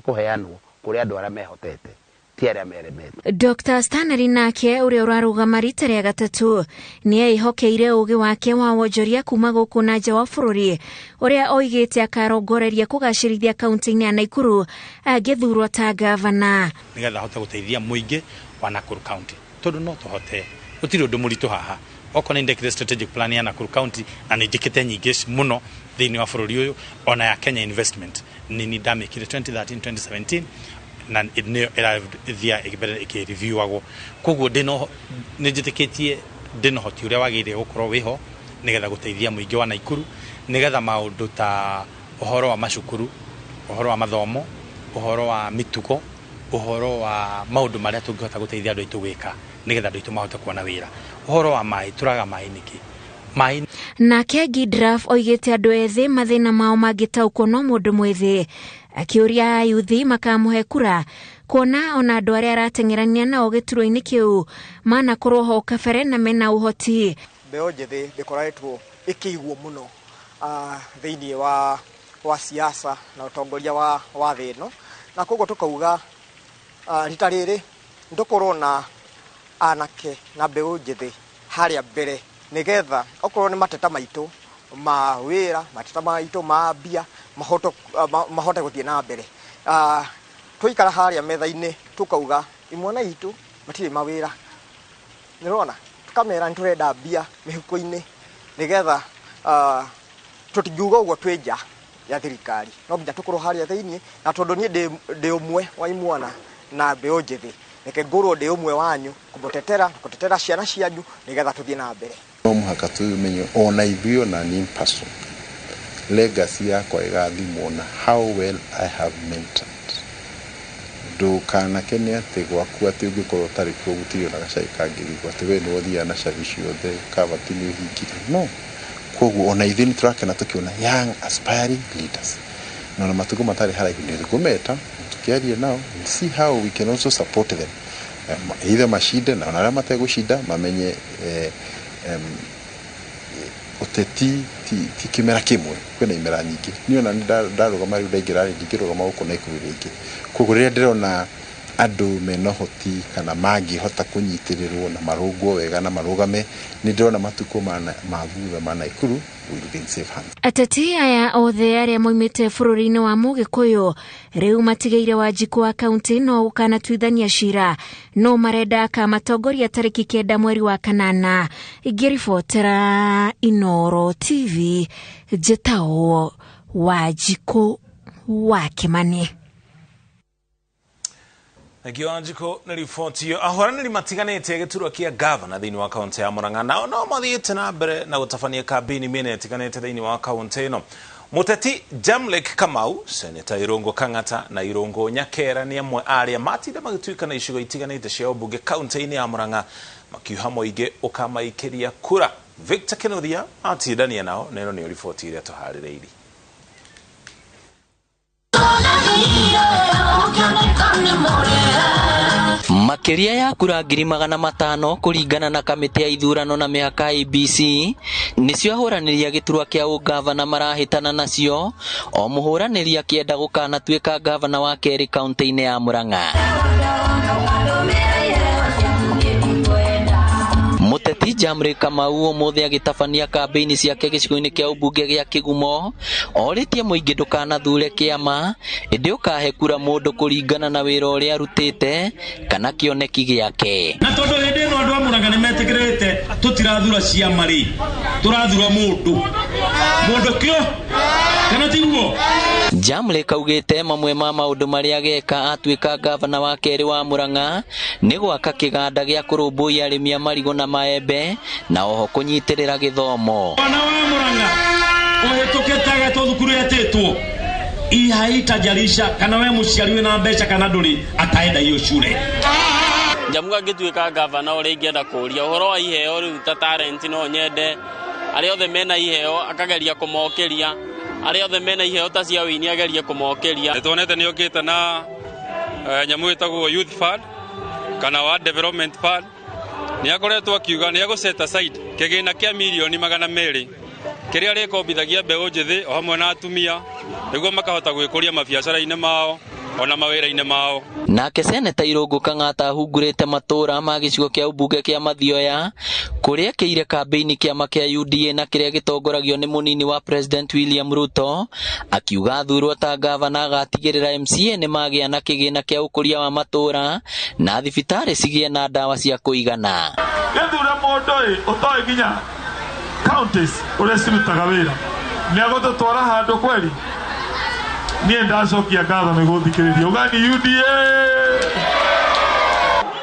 kũheanwo kũrĩ andũ arĩa mehotete, ti arĩa meremete. Dr. Stanley nake ũrĩa ũrarũgama rita rĩa gatatũ nĩ eĩhokeire ũgĩ wake wa wonjoria kuma gũkũ na nja wa bũrũri, ũrĩa oigĩte akarongoreria kũgacĩrithia kaunti-inĩ ya Naikuru angĩthurwo ta gavana, nĩgetha ahote gũteithia mũingĩ wa Nakuru County, tondũ no tũhote, gũtirĩ ũndũ mũritũ haha. Okorwo nĩ ndekire strategic plan ya Nakuru County na nĩ njĩkĩte nyingĩ mũno thĩinĩ wa bũrũri ũyũ, ona ya Kenya Investment nĩ ndamĩkire 2013 2017 na nĩyo ĩrathia mbere ĩkĩreviewagwo. Koguo nĩ njĩtĩkĩtie ndĩna ũhoti ũrĩa wagĩrĩire gũkorwo wĩho Nĩgetha gũteithia mũingĩ wa Naikuru, nĩgetha maũndũ ta ũhoro wa macukuru, ũhoro wa mathomo, ũhoro wa mĩtugo, ũhoro wa maũndũ marĩa tũngĩhota gũteithia andũ aitũ gwĩka nĩgetha andũ aitũ mahote kuona wĩra. Ũhoro wa maĩ, tũraga maĩ nĩkĩ? Maĩ. Nake Gidraf oigĩte andũ ethĩ mathĩna mao mangĩtaũkwo no mũndũ mwĩthĩ, akĩũria ayuthi makamũhe kura kuona ona andũ arĩa arateng'erania nao gĩturwa-inĩ kĩu manakorwo ho kabere na mena ũhoti. Mbeũ njĩthĩ ndĩkoretwo ĩkĩigwo mũno thĩinĩ wa siasa na ũtongoria wa thĩ ĩno, na koguo tũkauga rita rĩrĩ nĩtũkorwo na anake na mbeũ njĩthĩ harĩa mbere, nĩgetha okorwo nĩ mateta maitũ ma wĩra, mateta maitũ ma mbia mahote gũthiĩ na mbere. Twaikara harĩa metha-inĩ tũkauga imwana itũ matirĩ mawĩra, nĩũrona, tũkamera nĩtũrenda mbia mĩhuko-inĩ nĩgetha tũtingiuga ũguo twĩ nja ya thirikari, no nginya tũkorwo harĩa thĩinĩ, na tondũ niĩ ndĩ ũmwe wa imwana na mbeũ njĩthĩ, reke ngorwo ndĩ ũmwe wanyu kũmũtetera, kũtetera ciana cianyu nĩgetha tũthiĩ na mbere. No mũhaka tũmenye ona ithuĩ ona niĩ in person legacy yakwa ĩgathimwo na how well I have mentored. Ndũkanakene atĩ gwaku atĩ ũngĩkorwo ũtarĩ kuo gũtirĩ ona gacai kangĩrugwo, atĩ we nĩwe ũthiaga na cabi ciothe, kabati nĩ ũhingire. No koguo ona ithuĩ nĩ tũrakena tũkĩona young aspiring leaders, na ona matukũ matarĩ haraihu nĩ tũkũmeta tũkĩarie nao and see how we can also support them, either macinde na ona arĩa mategũcinda mamenye ũteti ti kĩmera kĩmwe, kwĩna imera nyingĩ. Niĩ ona nĩ ndarũgama rĩu ndaingĩra rĩ, ndingĩrũgama gũkũ Naikuru rĩngĩ. Koguo rĩrĩa ndĩrona andũ mena ũhoti kana mangĩhota kũnyitĩrĩrwo na marũngwo wega na marũgame, nĩ ndĩrona matukũ ma thutha ma Naikuru will be in safe hands. Ateti aya othe arĩa moimĩte bũrũri-inĩ wa Mũgĩkũyũ rĩu matigĩire Wanjikũ wa kaunti no gũkanatuithania cira no marenda akamatongoria tarĩki 9 mweri wa 8. Ingĩribotera Inoro TV, njĩtagwo Wanjikũ wa Kĩmani. Thengio Wanjikũ nĩ riboti ĩyo. Ahũranĩri matiganĩte gĩturwa kĩa gavana thĩinĩ wa kaunti ya Murang'a nao no mathiĩte na mbere na gũtabania kambĩini mĩena ĩtiganĩte thĩinĩ wa kaunti ĩno. Mũteti Jamlek Kamau, Seneta Irũngũ Kang'ata na Irũngũ Nyakera nĩ amwe arĩa matinda magĩtuĩkana icigo itiganĩte cia ũmbunge kaunti-inĩ ya Murang'a makiuha mũingĩ ũkamaikĩria kura. Victor Kinuthia atindania nao na ĩno nĩyo riboti ĩrĩa tũharĩrĩirie. Makĩria ya kura 500,000 kũringana na kamĩtĩ ya ithurano na mĩhaka ABC nĩcio ahũranĩri a gĩturwa kĩa ũgavana marahĩtana nacio, o mũhũranĩri akĩenda gũkanatuĩka gavana wa kerĩ kaunti-inĩ ya Murang'a. Mũteti Jamre Kamau ũmũthĩ agĩtabania kambĩini ciake gĩcigo-inĩ kĩa ũmbunge gĩa Kĩgumo orĩtie mũingĩ ndũkanathure kĩama ĩndĩ ũkahe kura mũndũ kũringana na wĩra ũrĩa arutĩte kana kĩoneki gĩake. Na tondũ hĩndĩ ĩno andũ a Murang'a nĩmetĩkĩrĩte tũtirathura ciama rĩ, tũrathura mũndũ. Mũndũ kĩo kana tiguo? Jamle kaugĩte mamwe ma maũndũ marĩa ageka atuĩka gavana wa kerĩ wa Murang'a nĩ gwaka kĩganda gĩa kũrũmbũiya arĩmi a marigũ na maembe na oho kũnyitĩrĩra gĩthomo. Mwana wa Murang'a ũhĩtũkĩte agetwo thukuru etĩtwo ihaitajarisha kana we mũciari wĩna mbeca kana ndũrĩ ataenda hiyo shule. Njamuga ngĩtuĩka gavana ũrĩa ingĩenda kũria ũhoro wa iheo rĩu ta talent no nyende arĩa othe mena iheo akageria kũmokĩria, arĩa othe mena iheo ta cia wĩini agerie kũmokĩria. Nĩtuonete nĩokĩte na nyamũ ĩtagwo Youth Fund kana wa Development Fund. Nĩakoretwo akiuga nĩegũ set aside kĩgĩna kĩa 200,000,000 kĩrĩa rĩkombithagia mbeũ njĩthĩ o hamwe na atumia nĩguo makahota gwĩkũria mabiacara-inĩ mao ona mawĩra-inĩ mao. Nake Seneta Irũngũ Kang'ata ahungurĩte matũũra ma gĩcigo kĩa ũmbunge kĩa Mathioya kũrĩa ekĩire kambĩini kĩama kĩa UDA na kĩrĩa gĩtongoragio nĩ mũnini wa President William Ruto, akiuga athurwo ta gavana agatigĩrĩra MCA nĩmagĩa na kĩgĩna kĩa ũkũria wa matũũra na thibitarĩ cigĩe na ndawa cia kũigana. Gĩthure mũndũ ĩ ũtoĩ nginya counties ũrĩa cirutaga wĩra nĩegũtũtwara handũ kweri. Niĩ ndacokia ngatho nĩ gũthikĩrĩria ũgani UDA.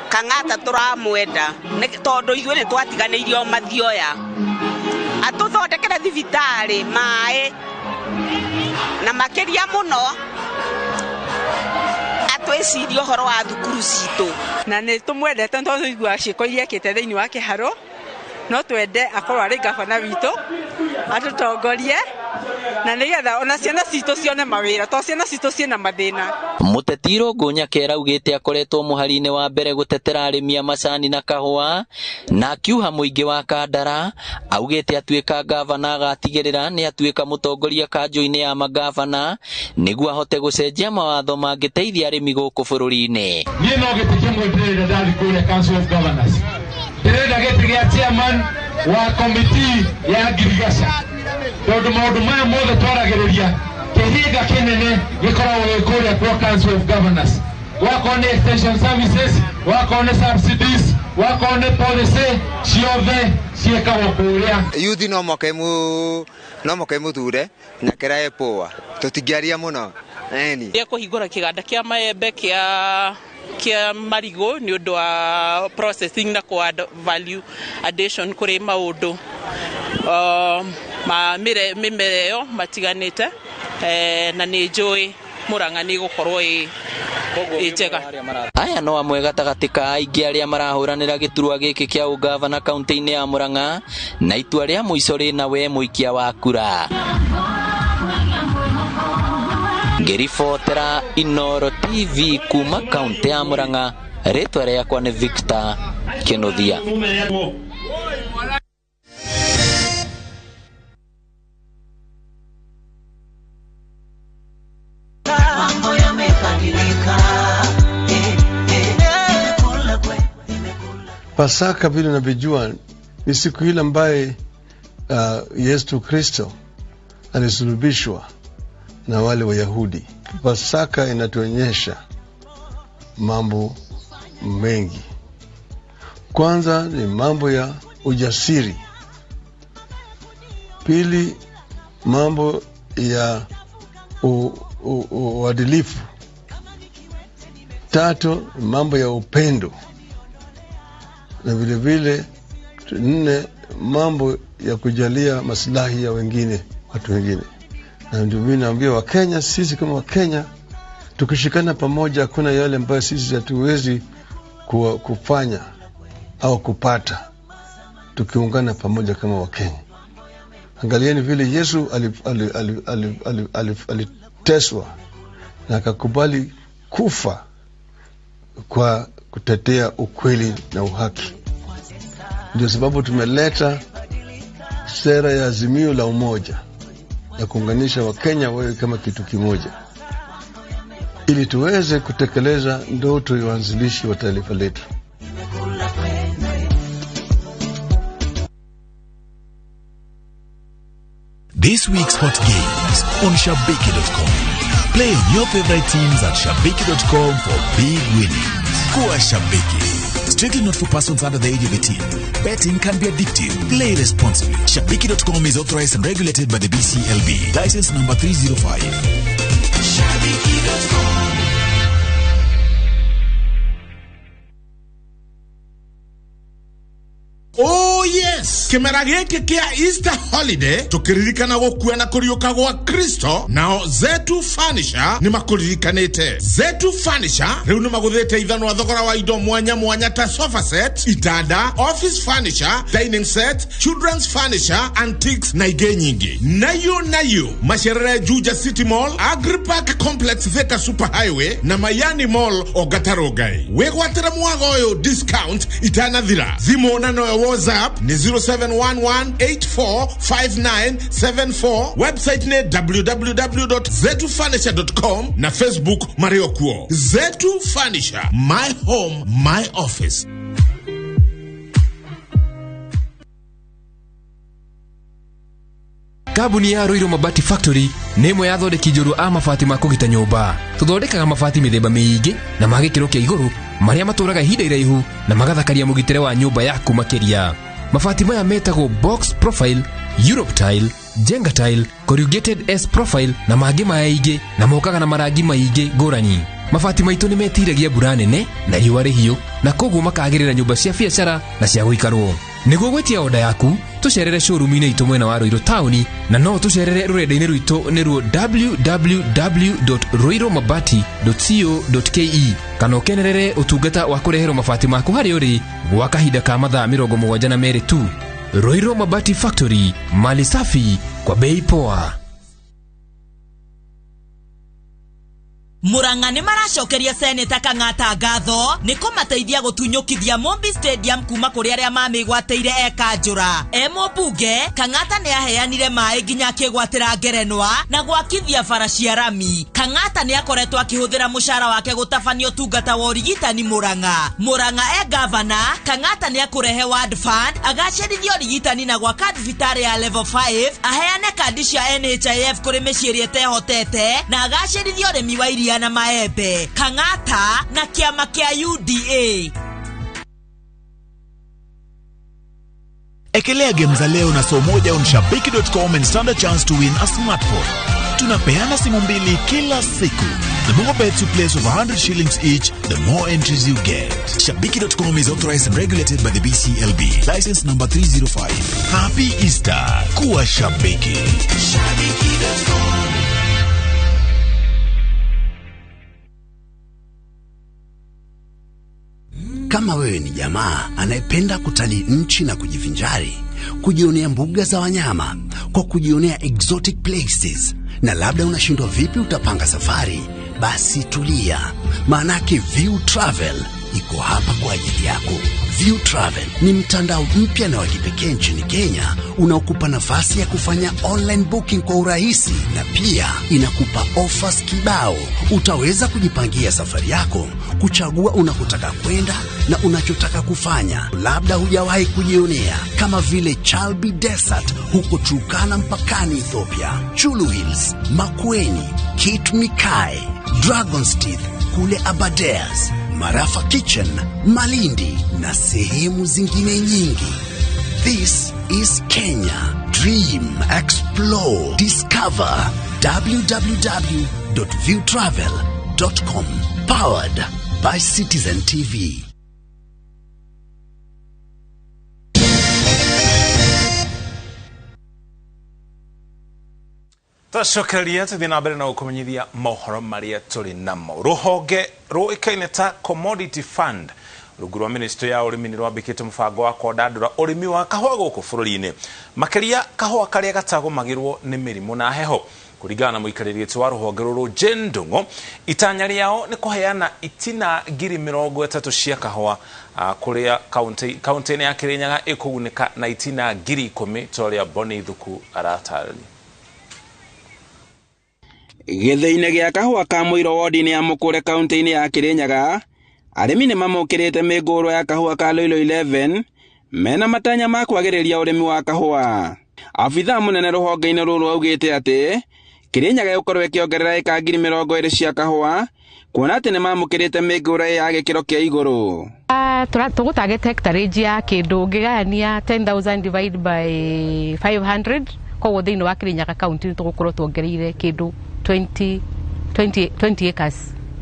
Kang'ata tũramwenda tondũ ithuĩ nĩ twatiganĩirio Mathioya Atũthondekere thibitarĩ maĩ na makĩria mũno atwĩcirie ũhoro wa thukuru citũ. Na nĩ tũmwendete tondũ iguaga ciĩko iria ekĩte thĩinĩ wa kĩharo, no twende akorwo arĩ gabana witũ atũtongorie na nĩgetha ona ciana citũ cione mawĩra tondũ ciana citũ ciĩna mathĩna. Mũteti Irũngũ Nyakera augĩte akoretwo mũhari-inĩ wa mbere gũtetera arĩmi a macani na kahũa na akiuha mũingĩ wa Kandara. Augĩte atuĩka gavana agatigĩrĩra nĩ atuĩka mũtongoria kanjũ-inĩ ya magavana nĩguo ahote gũcenjia mawatho mangĩteithia arĩmi gũkũ bũrũri-inĩ. Niĩ no gĩtĩ kĩmwe ndĩrenda ndathiĩ kũrĩa Council of Governors, ndĩrenda gĩtĩ gĩa chairman wa committee ya ngirigaca tondũ maũndũ maya mothe twaragĩrĩria kĩhinga kĩnene gĩkoragwo gĩ kũrĩa kwa Council of Governors, wakorwo nĩ extension services, wakorwo nĩ subsidies, wakorwo nĩ policy ciothe ciĩkagwo kũrĩa. Yuthi no moke mũthure Nyakera e poa, tũtingĩaria mũno eni. Kũhingũra kĩganda kĩa maembe kĩa marigũ nĩ ũndũ wa processing na kũ add value addition kũrĩ maũndũ ma mĩmera ĩyo matiganĩte, na nĩ njũĩ Murang'a nĩ ĩgũkorwo ĩ njega. Aya no amwe gatagatĩ ka aingĩ arĩa marahũranĩra gĩturwa gĩkĩ kĩa ũgavana kaunti-inĩ ya Murang'a na itua rĩa mũico rĩna we mũikia wa kura. Ngĩribotera Inooro TV kuma kaunti ya Murang'a, rĩtwa rĩakwa nĩ Victor Kĩnuthia. Pasaka vile unavyojua ni siku ile ambaye Yesu Kristo alisulubishwa na wale Wayahudi. Pasaka inatuonyesha mambo mengi. Kwanza ni mambo ya ujasiri. Pili, mambo ya uadilifu. Tatu, mambo ya upendo. Na vile vile nne, mambo ya kujalia maslahi ya wengine, watu wengine. Na ndio mimi naambia Wakenya, sisi kama Wakenya tukishikana pamoja, hakuna yale ambayo sisi hatuwezi kufanya au kupata tukiungana pamoja kama Wakenya. Angalieni vile Yesu aliteswa na akakubali kufa kwa kutetea ukweli na uhaki. Ndio sababu tumeleta sera ya Azimio la Umoja ya kuunganisha Wakenya wawe kama kitu kimoja, ili tuweze kutekeleza ndoto ya waanzilishi wa taifa letu. This week's hot games on Shabiki.com. Play on your favorite teams at Shabiki.com for big winnings. Kuwa Shabiki. Strictly not for persons under the age of 18. Betting can be addictive. Play responsibly. Shabiki.com is authorized and regulated by the BCLB. License number 305. Shabiki.com. Oh yes, kimera giki kia Easter holiday tukiririkana gukua na kuriuka gwa Kristo, nao Zetu Furniture ni makuririkanite. Zetu Furniture riu ni maguthite ithanwa thogora wa indo mwanya mwanya ta sofa set, itanda, office furniture, dining set, children's furniture, antiques na ingĩ nyingĩ. Nayo macerere Juja City Mall, Agripark Complex Thika Super Highway na Mayani Mall Ogatarũngai. Wĩgwatĩre mwago ũyũ discount itanathira. Thimũ na no WhatsApp ni 0711845974, website ni www.zetufurniture.com na Facebook Mario Kuo. Zetu Furniture, my home, my office. Kambuni ya Ruiru Mabati Factory nĩ ĩmwe ya athondeki njorua a mabati ma kũgita nyũmba. Tũthondekaga mabati mĩthemba mĩingĩ na ma gĩkĩro kĩa igũrũ marĩa matũraga ihinda iraihu na magathakaria mũgitĩre wa nyũmba yaku makĩria. Mabati maya metagwo box profile, Europe tile, Jenga tile, corrugated S profile na mangĩ maingĩ, na mokaga na marangi maingĩ ngũrani. Mabati maitũ nĩ metiragia mbura nene na riũa rĩhiũ, na koguo makagĩrĩra nyũmba cia biacara na cia gũikarwo. Nĩguo gwĩtia oda yaku, Tũcerere showroom-inĩ itũ mwena wa Ruiru taũni, na no tũcerere rũrenda-inĩ rwitũ nĩruo www.ruirumabati.co.ke, kana ũkenerere ũtungata wa kũreherwo mabati maku harĩa ũrĩ gwa kahinda ka mathaa 72 tu. Ruiru Mabati Factory, mali safi kwa bei poa. Murang'a nĩ maracokeria Seneta Kang'ata ngatho nĩ kũmateithia gũtunyũkithia Mombi Stadium kuma kũrĩ arĩa mamĩgwatĩire ekanjũra. E mũmbunge Kang'ata nĩ aheanire maĩ nginya akĩgwatĩra ngerenwa na gwakithia bara cia rami. Kang'ata nĩ akoretwo akĩhũthĩra mũcara wake gũtabania ũtungata wa ũrigitani Murang'a. Murang'a e gavana Kang'ata nĩ akũrehe Ward Fund agacĩrithia ũrigitani na gwaka thibitarĩ ya level 5, aheane kandi cia NHIF kũrĩ mĩciĩ ĩrĩa ĩtehotete na agacĩrithia ũrĩmi wa iria na maembe. Kang'ata na kĩama kĩa UDA. Ekelea game za leo na soo moja on shabiki.com and stand a chance to win a smartphone. Tunapeana simu mbili kila siku. The more bets you place of 100 shillings each, the more entries you get. Shabiki.com is authorized and regulated by the BCLB. License number 305. Happy Easter. Kuwa Shabiki. Shabiki.com. Kama wewe ni jamaa anayependa kutalii nchi na kujivinjari, kujionea mbuga za wanyama, kwa kujionea exotic places, na labda unashindwa vipi utapanga safari, basi tulia. Maanake View Travel iko hapa kwa ajili yako. View Travel ni mtandao mpya na wa kipekee nchini Kenya unaokupa nafasi ya kufanya online booking kwa urahisi, na pia inakupa offers kibao. Utaweza kujipangia safari yako, kuchagua unakotaka kwenda na unachotaka kufanya. Labda hujawahi kujionea, kama vile Chalbi Desert huko Turkana mpakani Ethiopia, Chulu Hills, Makueni, Kit Mikayi, Dragon's Teeth kule Aberdares, Marafa Kitchen, Malindi na sehemu zingine nyingi. This is Kenya. Dream, explore, discover. www.viewtravel.com. Powered by Citizen TV. Twacokereria tuthie na mbere na gukumenyithia mohoro maria turi namo. Ruhonge ruikaine ta Commodity Fund rungu rwa ministry ya urimi ni rwambikite mubango wa kwandandura urimi wa kahua guku bururi-ini, makiria kahua karia gatagumagirwo ni mirimu na heho. Kuringana na muikarĩri gĩtĩ wa ruhonge rũrũ Jane Ndung'u, itanya rĩao nĩ kũheana itina 30,000 cia kahũa kũrĩa kaunti-inĩ ya Kirinyaga ĩkũgunĩka na itina 10,000 ta ũrĩa Bonny Thuku aratarĩria. Gĩthĩinĩ gĩa kahũa ka mũiro wodi-inĩ ya Mũkũre kaunti-inĩ ya Kirinyaga, arĩmi nĩ mamũkĩrĩte mĩngũrwa ya kahũa ka Loilo 11 mena matanya ma kwagĩrĩria ũrĩmi wa kahũa. Abithaa mũnene rũhonge-inĩ rũrũ augĩte atĩ Kirinyaga ĩgũkorwo ĩkĩongerera ĩka 20,000 cia kahũa, kuona atĩ nĩ mamũkĩrĩte mĩngũrwa ya gĩkĩro kĩa igũrũ. Tũgũtagĩte hectarage ya kĩndũ ũngĩgayania 10,000 divide by 500, koguo thĩinĩ wa Kirinyaga county nĩ tũgũkorwo tuongereire kĩndũ 20 acres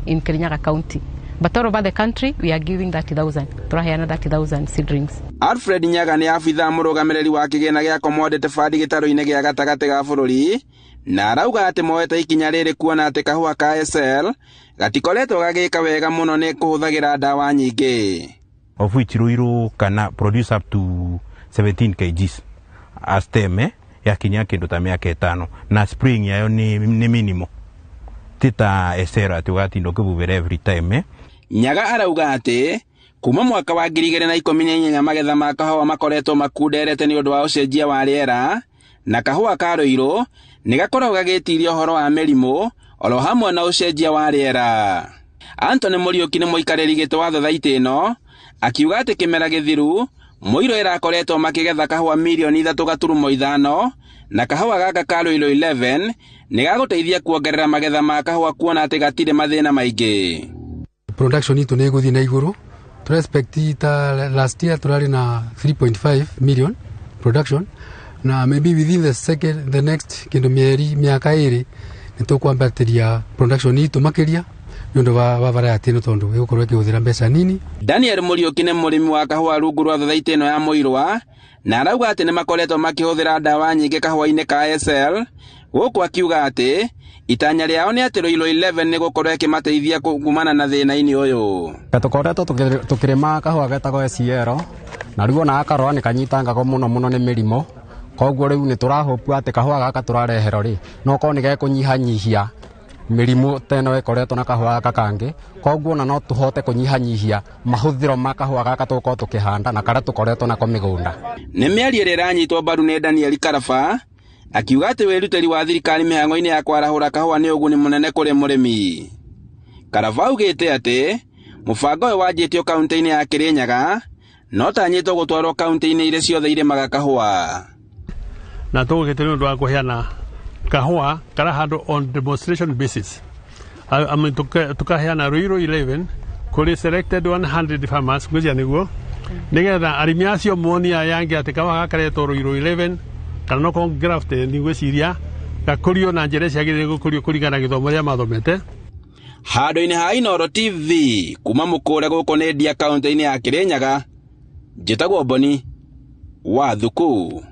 in Kirinyaga County. But all over the country, we are giving 30,000. Tũraheana 30,000 seedlings. Alfred Nyaga nĩ abithaa mũrũgamĩrĩri wa kĩgĩna gĩa Commodity Fund gĩtarũ-inĩ gĩa gatagatĩ ga bũrũri, na arauga atĩ moete ikinya rĩrĩ kuona atĩ kahũa ka SL gatikoretwo gagĩka wega mũno nĩ kũhũthagĩra ndawa nyingĩ. Of which Ruiru kana produce up to 17 kgs a stem, yakinya kĩndũ ta mĩaka 5, na spring yayo ni minimo tita esera ati ũgatinda ũkĩbubĩra every time. Nyaga arauga atĩ kuma mwaka wa 2018 magetha ma kahũa makoretwo makunderete nĩ ũndũ wa ũcenjia wa rĩera, na kahũa ka Ruiru nĩ gakoragwo gagĩtiria ũhoro wa mĩrimũ oro hamwe na ũcenjia wa rĩera. Anthony Mũriũki nĩ mũikarĩri gĩtĩ wa thothaitĩ ĩno, akiuga atĩ kĩmera gĩthiru Mũirũ ĩrakoretwo makĩgetha kahũa mirioni 3.5, na kahũa gaka ka Ruiru 11 nĩ gagũteithia kuongerera magetha ma kahũa kuona atĩ gatirĩ mathĩna maingĩ. Production itũ nĩ ĩgũthiĩ na igũrũ. Tũrespect ta last year tũrarĩ na 3.5 million production, na maybe within the next kĩndũ mĩeri mĩaka 2 nĩ tũkwambatĩria production itũ makĩria nĩ ũndũ wa variety ĩno, tondũ ĩgũkorwo ĩkĩhũthĩra mbeca nini. Daniel Mũriũki nĩ mũrĩmi wa kahũa rungu rwa thothaitĩ ĩno ya Mũirwa, Na arauga atĩ nĩ makoretwo makĩhũthĩra ndawa nyingĩ kahũa-inĩ ka SL, gũkũ akiuga atĩ itanya rĩao nĩ atĩ Ruiru 11 nĩ gũkorwo ĩkĩmateithia kumana na thĩna-inĩ ũyũ. Tũkoretwo tũkĩrĩma kahũa getagwo SL, na rĩu ona gakarora nĩ kanyitangagwo mũno mũno nĩ mĩrimũ, koguo rĩu nĩ tũrahũpu atĩ kahũa gaka tũrareherwo rĩ, no korwo nĩ gekũnyihanyihia mĩrimũ ta ĩno ĩkoretwo na kahũa gaka kangĩ, koguo ona no tũhote kũnyihanyihia mahũthĩro ma kahũa gaka tũgũkorwo tũkĩhanda na karĩa tũkoretwo nako mĩgũnda. Nĩ mĩario ĩrĩa ĩranyitwo mbaru nĩ Daniel Karaba, akiuga atĩ wĩrutĩri wa thirikari mĩhang'o-inĩ ya kwarahũra kahũa nĩ ũguni mũnene kũrĩ mũrĩmi. Karaba augĩte atĩ mũbango ũyũ wanjĩtio kaunti-inĩ ya Kirinyaga no tanyĩtwo gũtwarwo kaunti-inĩ iria ciothe irĩmaga kahũa. Na tũgũkĩte nĩ ũndũ wa kũheana kahũa karahandwo on demonstration basis. Tukaheana Ruiru 11 kũrĩ selected 100 farmers ngwĩciria nĩguo, nĩgetha arĩmi acio monie aya angĩ atĩ kahũa gaka karetwo Ruiru 11 kana no korwo grafted ngwĩciria gakũrio na njĩra ciagĩrĩire gũkũrio kũringana na gĩthomo rĩa mathomete. Handũ-inĩ ha Inooro TV kuma Mũkũre gũkũ nĩ Ndia kaunti-inĩ ya Kirinyaga, njĩtagwo Boni wa Thuku.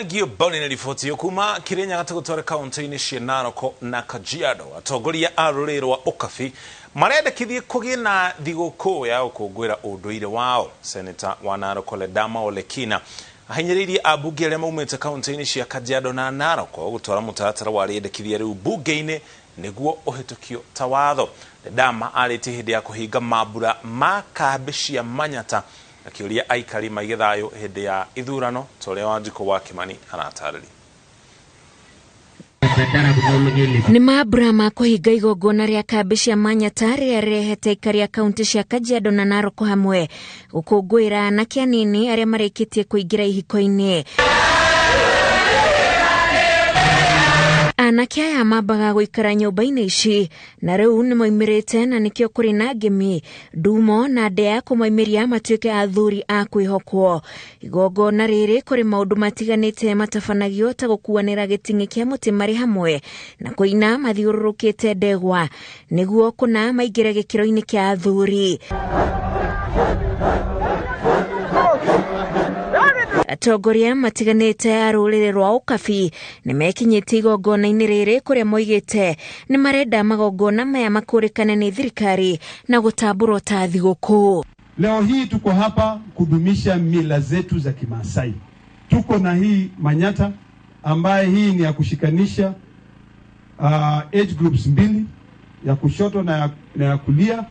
Ngio Boni nĩ riboti ĩyo kuma Kirinyaga tũgũtware kaunti-inĩ cia Narok na Kajiado. Atongoria a rũrĩrĩ rwa Ũkabi marendekithie kũgĩe na thigũkũ ya gũkũngũĩra ũndũire wao. Seneta wa Narok Ledama Olekina ahinyĩrĩirie ambunge arĩa maumĩte kaunti-inĩ cia Kajiado na Narok gũtwara mũtaratara wa rĩendekithia rĩu bunge-inĩ nĩguo ũhĩtũkio ta watho. Ledama arĩtie hĩndĩ ya kũhinga mambura ma kambĩ cia Manyata, akĩũria aikari maige thayũ hĩndĩ ya ithurano ta ũrĩa Wanjikũ wa Kimani aratarĩria. Nĩ mambura ma kũhinga igongona rĩa kambĩ cia Manyata rĩrĩa rĩrehete aikari a kaunti cia Kajiado na Narok hamwe gũkũngũĩra anake anini arĩa marĩkĩtie kũingĩra ihiko-inĩ. Anake aya mambaga gũikara nyũmba-inĩ ici na rĩu nĩ moimĩrĩte na nĩkĩo kũrĩ na ngemi, ndumo na ndĩa kũmoimĩria matuĩke athuri a kwĩhokwo. Igongona rĩrĩ kũrĩ maũndũ matiganĩte matabanagio ta gũkuanĩra gĩting'ĩ kĩa mũtĩ marĩ hamwe na kũina mathiũrũrũkĩte ndegwa nĩguo kũna maingĩre gĩkĩro-inĩ kĩa athuri. Atongoria matiganĩte a rũrĩrĩ rwa Ũkabi nĩ mekinyĩtie igongona-inĩ rĩrĩ kũrĩa moigĩte nĩ marenda magongona maya makũrĩkane nĩ thirikari na gũtambũrwo ta thigũkũ. Leo hii tuko hapa kudumisha mila zetu za Kimaasai. Tuko na hii Manyata ambaye hii ni ya kushikanisha age groups mbili, ya kushoto na ya kulia,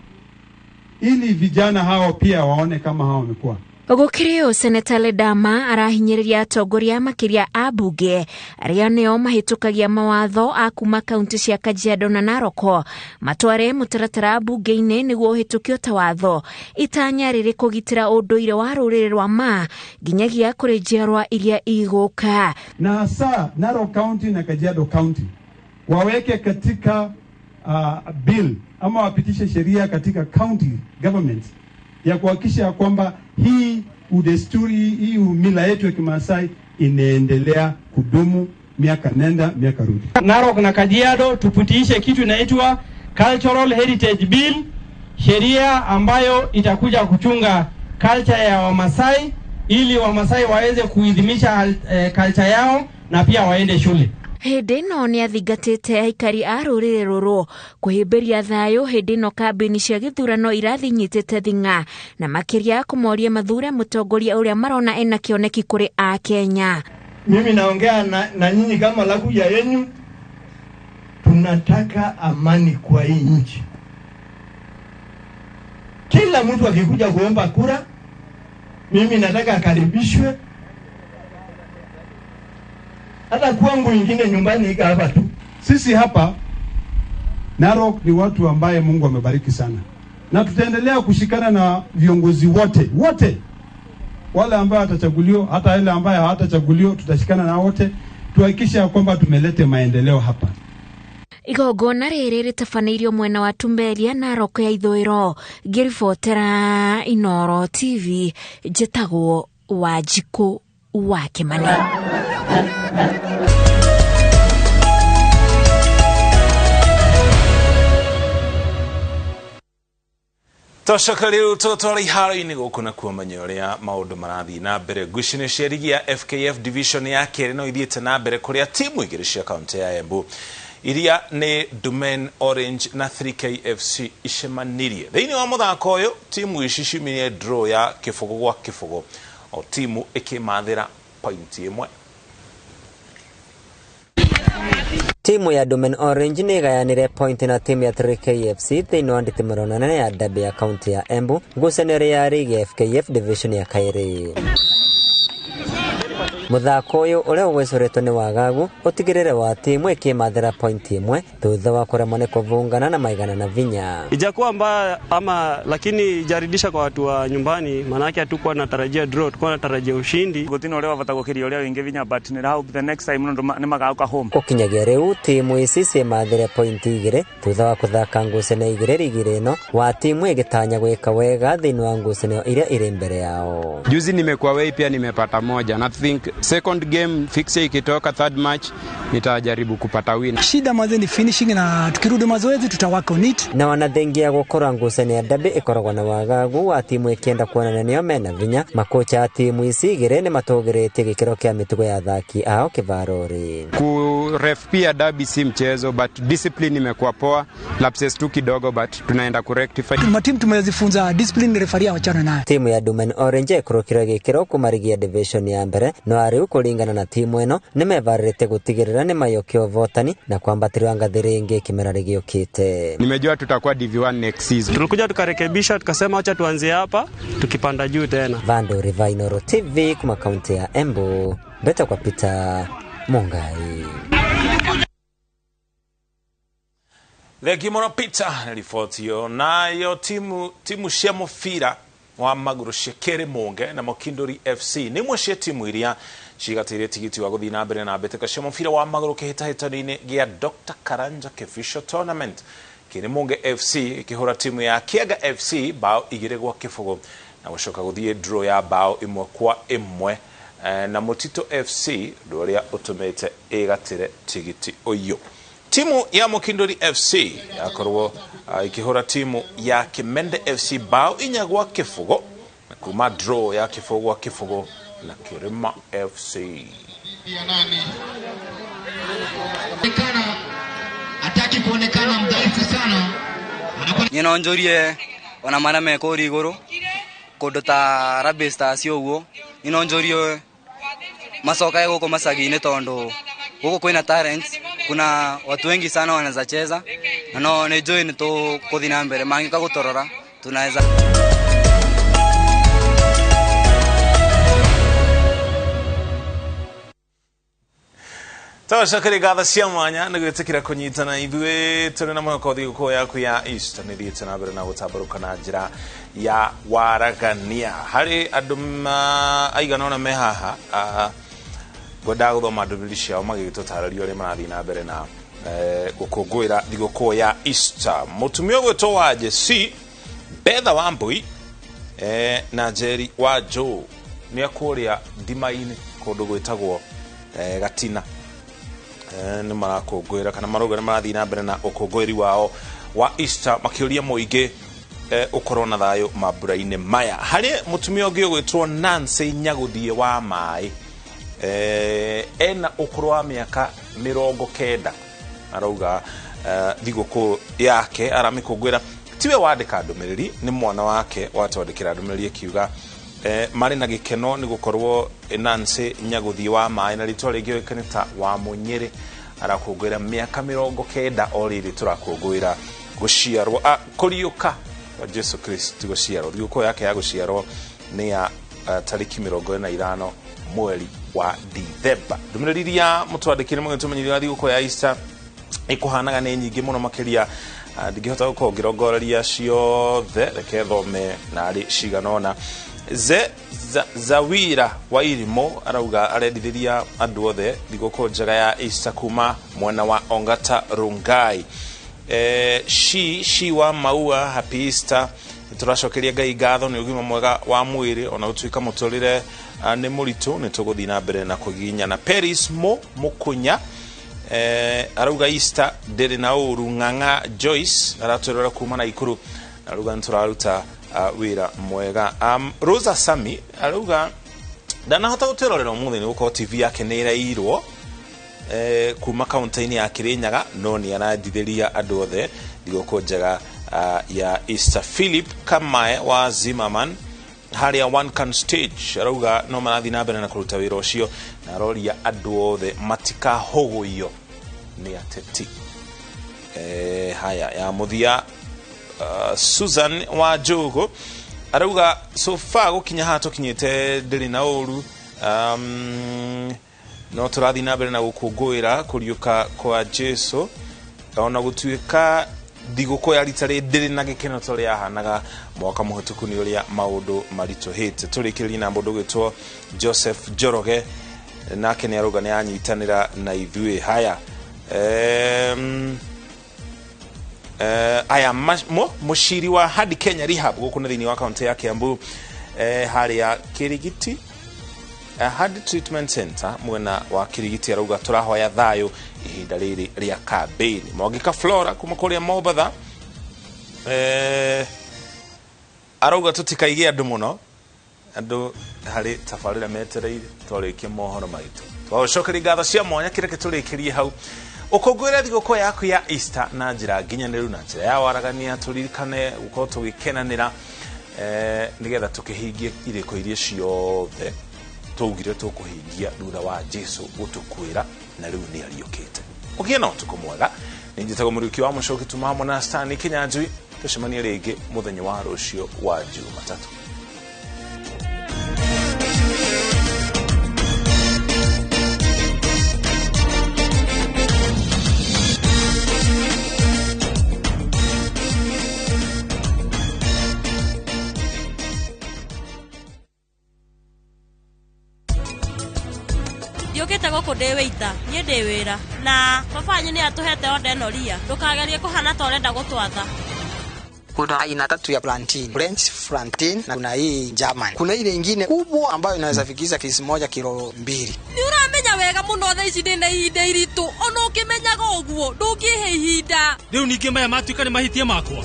ili vijana hao pia waone kama hao wamekuwa. Gũkĩrĩ ũũ, Seneta Ledama arahinyĩrĩria atongoria makĩria a mbunge arĩa nĩo mahĩtũkagia mawatho a kuma kaunti cia Kajiado na Narok matware mũtaratara mbunge-inĩ nĩguo ũhĩtũkio ta watho, itanya rĩrĩ kũgitĩra ũndũire wa rũrĩrĩ rwa Maa nginyagia kũrĩ njiarwa iria igũka. Na hasa Narok County na Kajiado County waweke katika bill ama wapitishe sheria katika county government ya kuhakikisha kwamba hii udesturi, hii mila yetu ya Kimaasai inaendelea kudumu miaka nenda miaka rudi. Narok na Kajiado tupitishe kitu inaitwa Cultural Heritage Bill, sheria ambayo itakuja kuchunga culture ya Wamasai ili Wamasai waweze kuidhimisha culture yao na pia waende shule. Hĩndĩ ĩno nĩ athingatĩte aikari a rũrĩrĩ rũrũ kũhĩmbĩria thayũ hĩndĩ ĩno kambĩini cia gĩthurano irathinyitĩte thing'a na makĩria kũmoria mathure mũtongoria ũrĩa marona ena kĩoneki kũrĩ a Kenya. Mimi naongea na nyinyi kama lakuja yenyu, tunataka amani kwa hii nchi. Kila mtu akikuja kuomba kura, mimi nataka akaribishwe. Hata kwangu ingine nyumbani ika hapa tu. Sisi hapa Narok ni watu ambaye Mungu amebariki sana. Na tutaendelea kushikana na viongozi wote, wote. Wale ambao watachaguliwa, hata wale ambao hawatachaguliwa, tutashikana na wote tuhakikishe kwamba tumelete maendeleo hapa. Igongona rĩrĩ rĩtabanĩirio mwena wa Tumberia Narok ya ithũĩro. Ngĩribotera Inooro TV, njĩtagwo Wanjikũ wa Kimani. Twacoka rĩu tũtwara iharo-inĩ gũkũ na kuo menya ũrĩa maũndũ marathiĩ na mbere. Ngucanio cia rigi ya FKF division ya kerĩ no ithiĩte na mbere kũrĩa timu igĩrĩ cia kaunti ya Embu iria nĩ Dumen Orange na 3KFC icemanirie. Thĩinĩ wa mũthako ũyũ timu ici ciumirie draw ya kĩbũgũ gwa kĩbũgũ, o timu ĩkĩmathĩra pointi ĩmwe. Timu ya Dumen Orange nĩ ĩgayanire point na timu ya 3KFC thĩinĩ wa nditimũrano nene ya derby ya kaunti ya Embu ngucanio ya rigi ya FKF division ya kaĩrĩ. Mũthako ũyũ ũrĩa ũgwĩcũrĩtwo nĩ wagagu ũtigĩrĩre wa timu ĩkĩmathĩra pointi ĩmwe thutha wa kũremwo nĩ kũbungana na maigana na vinya. Ijakuwa mbaya ama lakini ijaridisha kwa watu wa nyumbani, manake hatukuwa natarajia draw, tulikuwa natarajia ushindi. Gutino uria wabata gukiria uria wingi vinya, but ni hope the next time ni magauka home. Gũkinyagia rĩu timu ici ciĩmathĩre pointi igĩrĩ thutha wa kũthaka ngucanio igĩrĩ rigi ĩno wa timu ĩgĩtanya gwĩka wega thĩinĩ wa ngucanio iria irĩ mbere yao. Juzi nimekuwa wei pia nimepata moja na think second game fixture ikitoka third match nitajaribu kupata win. Shida maze ni finishing na tukirudi mazoezi tutawaka on it. Na wanathengia gukorwa ngucanio ya derby ikoragwo na wagagu wa timu ikienda kuonana nĩo mena vinya. Makocha a timu ici igĩrĩ nĩ matũgĩrĩtie gĩkĩro kĩa mĩtugo ya athaki ao kĩvarori. Ku ref pia derby si mchezo, but discipline imekuwa poa, lapses tu kidogo but tunaenda ku rectify. Matimu tumezifunza discipline, referee awachana nayo. Timu ya Dumen Orange ĩkũrũkire gĩkĩro kuma rigi ya division ya mbere no rĩu kũringana na timu ĩno nĩmevarĩte gũtigĩrĩra nĩmaiyũkia ũvotani na kwambatĩrio ngathĩ rĩngĩ kĩmera gĩũkĩte. Nimejua tutakuwa DV1 next season. Tulikuja tukarekebisha tukasema acha tuanzie hapa tukipanda juu tena. Vando Rivainoro TV kuma kaunti ya Embu, Beta kwa Peter Mungai. Thengio mũno Peter nĩ riboti ĩyo. Nayo timu cia mũbira wa magũrũ cia Kĩrĩmũnge na Mokindori FC nĩ imwe cia timu iria cigatĩire tigiti wa gũthiĩ na mbere na mbĩtĩka cia mũbira wa magũrũ kĩhĩtahĩtano-inĩ gĩa Dr. Karanja Kĩbico Tournament. Kĩrĩmũnge FC ĩkĩhũra timu ya Kĩanga FC bao 2-0 na gũcoka gũthiĩ draw ya bao 1-1 na Mũtitũ FC ũndũ ũrĩa ũtũmĩte ĩgatĩre tigiti ũyũ. Timu ya Mokindori FC yakorwo ikihura timu ya Kimende FC bao 4-0 na kuma draw ya 0-0 na Kirima FC. Hataki kuonekana mdhaifu sana. Nyina njorie ona mara me kori iguru kundu ta Harambee Stars uguo. Nyina njorie macokae guku macagi-inĩ tondu guku kwina talents, kuna watu wengi sana wanaweza cheza na no ni join tu kuthi na mbere mangika gutorora tunaweza. Tawacokeri ngatho cia mwanya nĩ gwĩtĩkĩra kũnyitana ithuĩ tũrĩ na mwĩhoko thigũkũ yaku ya Easter nĩ thiĩte na mbere na gũtambũrũka na njĩra ya waragania. Harĩ andũ aigana ũna me haha ngwendaga gũthoma ndũmĩrĩri ciao magĩgĩtũtarĩria ũrĩa marathiĩ na mbere na gũkũngũĩra thigũkũ ya Easter. Mũtumia ũgwĩtwo wa Jesse Betha wa Mbui na Njeri wa Joe nĩ akũrĩa ndima-inĩ kũndũ gwĩtagwo Gatina. Nĩ marakũngũĩra kana marauga nĩ marathiĩ na mbere na ũkũngũĩri wao wa Easter makĩũria mũingĩ ũkorwo na thayũ mambura-inĩ maya. Harĩ mũtumia ũngĩ ũgwĩtwo Nancy Nyagũthiĩ wa Maĩ ena ũkũrũ wa mĩaka 90 arauga thigũkũ yake aramĩkũngũĩra. Tiwe wandĩka ndũmĩrĩri, nĩ mwana wake watwandĩkĩra ndũmĩrĩri akiuga marĩ na gĩkeno nĩ gũkorwo Nancy Nyagũthiĩ wa Maĩ na rĩtwa rĩngĩ ũĩkaine ta wa Mũnyĩrĩ arakũngũĩra mĩaka 90 o rĩrĩ tũrakũngũĩra gũciarwo kũriũka kwa Jesu Kristo gũciarwo. Thigũkũ yake ya gũciarwo nĩ ya tarĩki 25 mweri wa Dithemba. Ndũmĩrĩri iria mũtwandĩkĩre mũgĩtũmenyithia thigũkũ ya Easter ĩkũhanaga nĩ nyingĩ mũno makĩria ndingĩhota gũkorwo ngĩrongoreria ciothe, reke thome narĩ cigana ũna. Zawira wa Irimo arauga arendithĩria andũ othe thigũkũ njega ya Easter kuma mwena wa Ongata Rongai. Shi wa Maua happy Easter. Tũracokeria Ngai ngatho nĩ ũgima mwega wa mwĩrĩ ona gũtuĩka mũtũrĩre nĩ mũritũ nĩ tũgũthiĩ na mbere na kũgiginyana. Paris Mo Mũkũnya arauga Easter ndĩrĩ na ũru. Ng'ang'a Joyce aratwĩrora kuma Naikuru arauga nĩ tũraruta Wĩra mwega. Rosa Sami arauga ndanahota gũtwĩrorera ũmũthĩ nĩ gũkorwo TV yake nĩ ĩrairwo kuma kaunti-inĩ ya Kirinyaga, no nĩ arandithĩria andũ othe thigũkũ njega ya Easter. Philip Kamae wa Zimmerman harĩa One Can Stage arauga no marathiĩ na mbere na kũruta wĩra ũcio, na aroria andũ othe matikahũgũio nĩ ateti. Haya ya mũthia, Susan wa Njogu arauga so far gũkinya haha tũkinyĩte ndĩrĩ na ũru, no tũrathiĩ na mbere na gũkũngũĩra kũriũka kwa Jesu, ona gũtuĩka thigũkũ ya rita rĩrĩ ndĩrĩ na gĩkeno ta ũrĩa yahanaga mwaka mũhĩtũku nĩ ũrĩa maũndũ maritũhĩte. Tũrĩkĩrĩrie na mũndũ ũgwĩtwo Joseph Njoroge, nake nĩ arauga nĩ anyitanĩra na ithuĩ. Haya, aya mũciri wa Hadi Kenya Rehab gũkũ nĩ thĩinĩ wa kaunti ya Kiambu, harĩa Kirigiti, Hadi Treatment Center mwena wa Kirigiti, arauga tũrahoya thayũ ihinda rĩrĩ rĩa kambĩini. Mwangĩka Flora kuma kũrĩa Mombatha, arauga tũtikaige andũ mũno, andũ harĩ tabarĩra metereire twarĩkie mohoro maitũ. Twagũcokeria ngatho cia mwanya, kĩreke tũrĩkĩrie hau. Ũkũngũĩra thigũkũ yaku ya Easter na njĩra nginyanĩru na njĩra ya waragania, tũririkane gũkorwo tũgĩkenanĩra, nĩgetha tũkĩhingie irĩko iria ciothe twaugire tũkũhingia thutha wa Jesu gũtũkuĩra, na rĩu nĩ ariũkĩte. Ũgĩe na ũtukũ mwega. Nĩ njĩtagwo Mũriũki wa Mũcoki, tuma hamwe na Stanley Kinyanjui. Tũcemanie rĩngĩ mũthenya wa rũciũ wa Jumatatũ. Ndiũkĩte gũkũ ndĩ wĩita, niĩ ndĩ wĩra, na baba wanyu nĩ atũhete order ĩno ria. Ndũkagerie kũhana ta ũrenda gũtwatha. Kuna aina tatu ya plantain, French plantain na kuna hii German. Kuna ile ingine kubwa ambayo inaweza fikisha kesi moja kilo 2. Nĩ ũramenya wega mũno thaa ici ndĩna ihinda iritũ, ona ũkĩmenyaga ũguo ndũngĩhe ihinda. Rĩu ningĩ maya matuĩka nĩ mahĩtia makwa.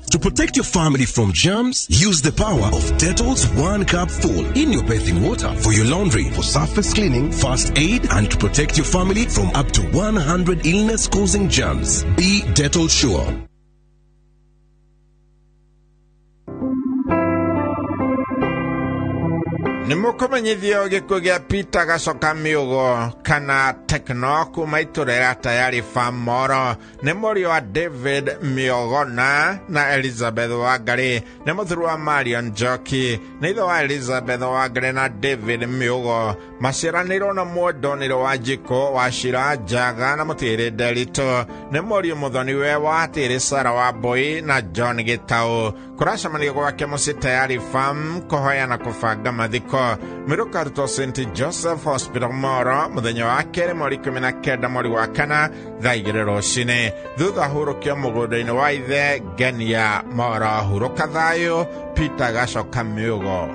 To protect your family from germs, use the power of Dettol's 1 cup full in your bathing water for your laundry, for surface cleaning, first aid, and to protect your family from up to 100 illness-causing germs. Be Dettol sure. Nĩ mũkũmenyithio gĩkuũ gĩa Peter Gacoka Mĩũgo kana Tekno kuma itũra rĩa Tayari Farm Moro, nĩ mũriũ wa David Mĩogona na Elizabeth Wangari, nĩ mũthuri wa Marion Njoki, nĩ ithe wa Elizabeth Wangari na David Mĩũgo. Maciaranĩirwo na Mwendonĩre wa Njikũ wa Shira Njaga na Mũtĩrĩ Nderitũ, nĩ mũriũ mũthoniwe wa Atĩrĩ Sara wa Mbui na John Gĩtaũ. Kũracemanio gwake mũciĩ Tayari Farm kũhoya na kũbanga mathiko. Mĩrũkarutwo St Joseph Hospital Moro mũthenya wa kerĩ mweri 19 mweri wa kana thaa 2 rũcinĩ, thutha hurũkio mũgũnda-inĩ wa ithe Ngenia Moro. Hurũka thayũ, Peter Gacoka Mĩũgo.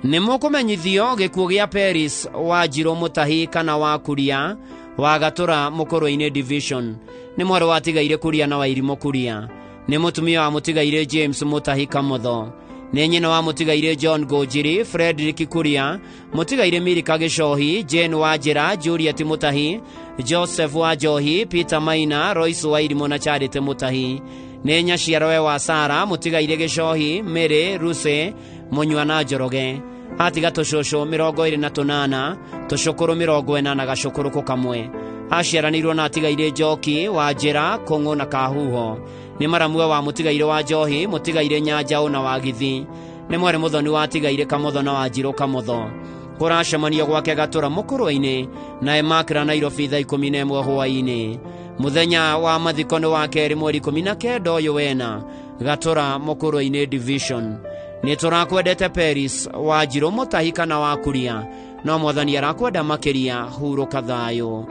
Nĩ mũkũmenyithio gĩkuũ gĩa Paris wa Njirũ Mũtahi kana wa Kuria wa Gatũra Mũkũrwe-inĩ Division. Nĩ mwarĩ watigaire Kuria na Wairimũ Kuria. Nĩ mũtumia wa mũtigaire James Mũtahi Kamotho. Nĩ nyina wa mũtigaire John Ngũnjiri, Frederick Kuria, mũtigaire Milika Gĩcohi, Jane Wanjĩra, Juliet Mũtahi, Joseph wa Njohi, Peter Maina, Royce Wairimũ na Charity Mũtahi. Nĩ nyaciarawe wa Sara, mũtigaire Gĩcohi, Mary, Ruse, Mũnyua na Njoroge. Atiga tũcũcũ 28, tũcũkũrũ 40 na gacũkũrũkũ kamwe. Aciaranĩirwo na atigaire Njoki, Wanjĩra, Kũng'ũ na Kahuho. Nĩ maramue wa mũtigaire wa Njohi, mũtigaire Nyanjaũ na Wagithi. Nĩ mwarĩ mũthoni wa atigaire Kamotho na Wanjirũ Kamotho. Kũracemanio gwake Gatũra Mũkũrwe-inĩ na Emakra Nairobi thaa 11 hwaĩ-inĩ. Mũthenya wa mathiko nĩ wa kerĩ mweri 19 ũyũ wena, Gatũra Mũkũrwe-inĩ Division. Nĩ tũrakwendete Paris wa Njirũ Mũtahi kana wa Kuria, no mwathani arakwenda makĩria. Hurũka thayũ.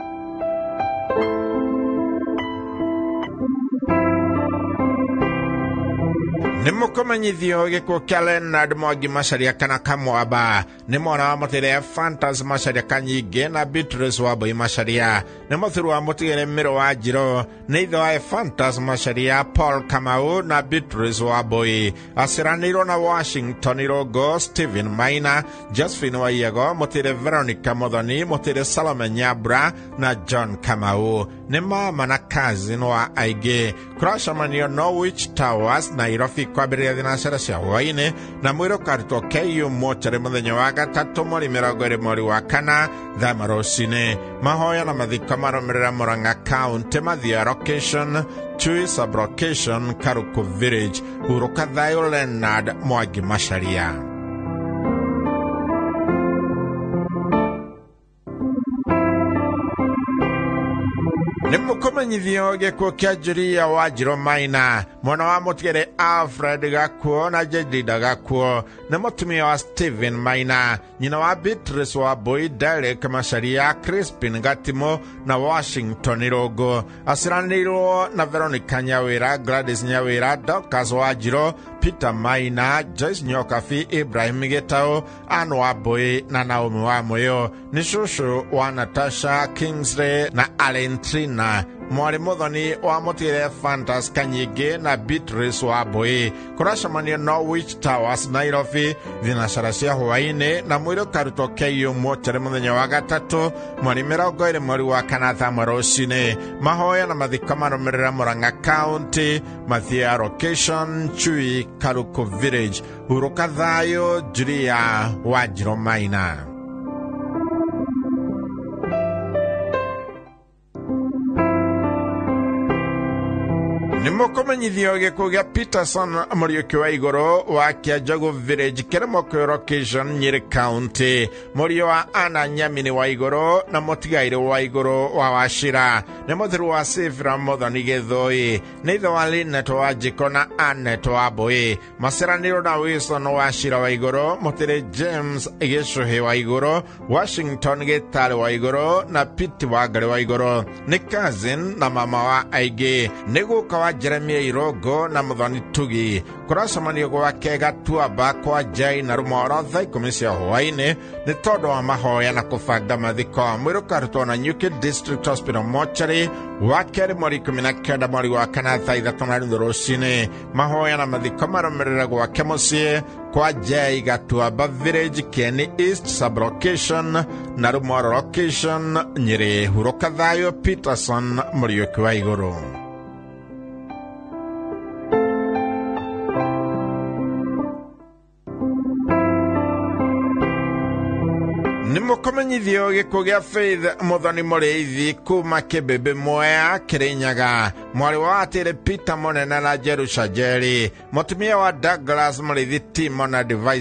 Nĩ mũkũmenyithio gĩkuũ kĩa Leonard Mwangi Macharia kana Kamwamba, nĩ mwana wa mũtĩre Fantas Macharia Kanyingĩ na Beatrice Wambui Macharia, nĩ mũthuri wa mũtigĩre Mĩrũ wa Njirũ, nĩ ithe wa Fantas Macharia, Paul Kamau na Beatrice Wambui. Aciaranĩirwo na Washington Irũngũ, Stephen Maina, Josephine Waiyego, mũtĩre Veronica Muthoni, mũtĩre Salome Nyambura na John Kamau. Nĩ mama na cousin wa aingĩ. Kũracemanio Norwich Towers, Nairobi, kwambĩrĩria thinacara cia hwaĩ-inĩ na mwĩrĩ ũkarutwo KU mocarĩ mũthenya wa gatatũ mweri 20 mweri wa 4 thaa ĩmwe rũcinĩ. Mahoya na mathiko marũmĩrĩra Murang'a County, Mathioya location, Chui sub-location, Karuku village. Hurũka thayũ Leonard Mwangi Macharia. Nĩ mũkũmenyithio gĩkuũ kĩa Julia Wanjirũ Maina, mwana wa mũtigĩrĩ Alfred Gakuo na Jedida Gakuo, nĩ mũtumia wa Stephen Maina, nyina wa Beatrice Wambui, Derek Macharia, Crispin Gatimo na Washington Irũngũ. Aciaranĩirwo na Veronica Nyawĩra, Gladys Nyawĩra, Dorcas Wanjirũ, Peter Maina, Joyce Nyokabi, Ibrahim Gĩtaũ, Ann Wambui na Naomi Wamũyũ. Nĩ cũcũ wa Natasha Kingsley na Alentrina, mwarĩ mũthoni wa mũtigĩre Fantas Kanyingĩ na Beatrice Wambui. Kũracemanio Norwich Towers, Nairobi, thinacara cia hwaĩ-inĩ na mwĩrĩ ũkarutwo KU mocarĩ mũthenya wa gatatũ mweri 20 mweri wa 4 thaa ĩmwe rũcinĩ. Mahoya na mathiko marũmĩrĩra Murang'a County, Mathioya location, Chui Karuku village. Hurũka thayũ Julia Wanjirũ Maina. Nĩ mũkũmenyithio gĩkuũ gĩa Peterson Mũriũki wa Igũrũ wa Kĩanjũgũ village, Kĩrĩmũkũyũ location, Nyĩrĩ County. Mũriũ wa Anna Nyamini wa Igũrũ na mũtigairĩ wa Igũrũ wa Wachira, nĩ mũthuri wa Sifra Mũthoni Gĩthũi, nĩ ithe wa Linet wa Njiko na Annet wa Mbui. Maciaranĩirwo na Wilson Wachira wa Igũrũ, mũtĩrĩ James Gĩcũhĩ wa Igũrũ, Washington Gĩtarĩ wa Igũrũ na Pete Wangarĩ wa Igũrũ. Nĩ cousin na mama wa aingĩ. Nĩ guka wa Jeremia Irũngũ na Mũthoni Tugi. Kũracemanio gwake Gatuamba kwa Jai na Rũmoro thaa 10 cia hwaĩ-inĩ nĩ tondũ wa mahoya na kũbanga mathiko. Mwĩrĩ ũkarutwo na Nyuki District Hospital mortuary wa kerĩ mweri 19 mweri wa 4 thaa 3:30 rũcinĩ. Mahoya na mathiko marũmĩrĩra gwake mũciĩ kwa Jai, Gatuamba village, Kieni East sub-location na Rũmoro location, Nyĩrĩ. Hurũka thayũ Peterson Mũriũki wa Igũrũ. Nĩ mũkũmenyithio gĩkuũ gĩa Faith Mũthoni Mũrĩithi kuma Kĩbĩbĩ Mwea, Kĩrĩnyaga, mwarĩ wa atĩrĩ Peter Mũnene na Jerusha Njeri, mũtumia wa Douglas Mũrĩithi Timo na Device.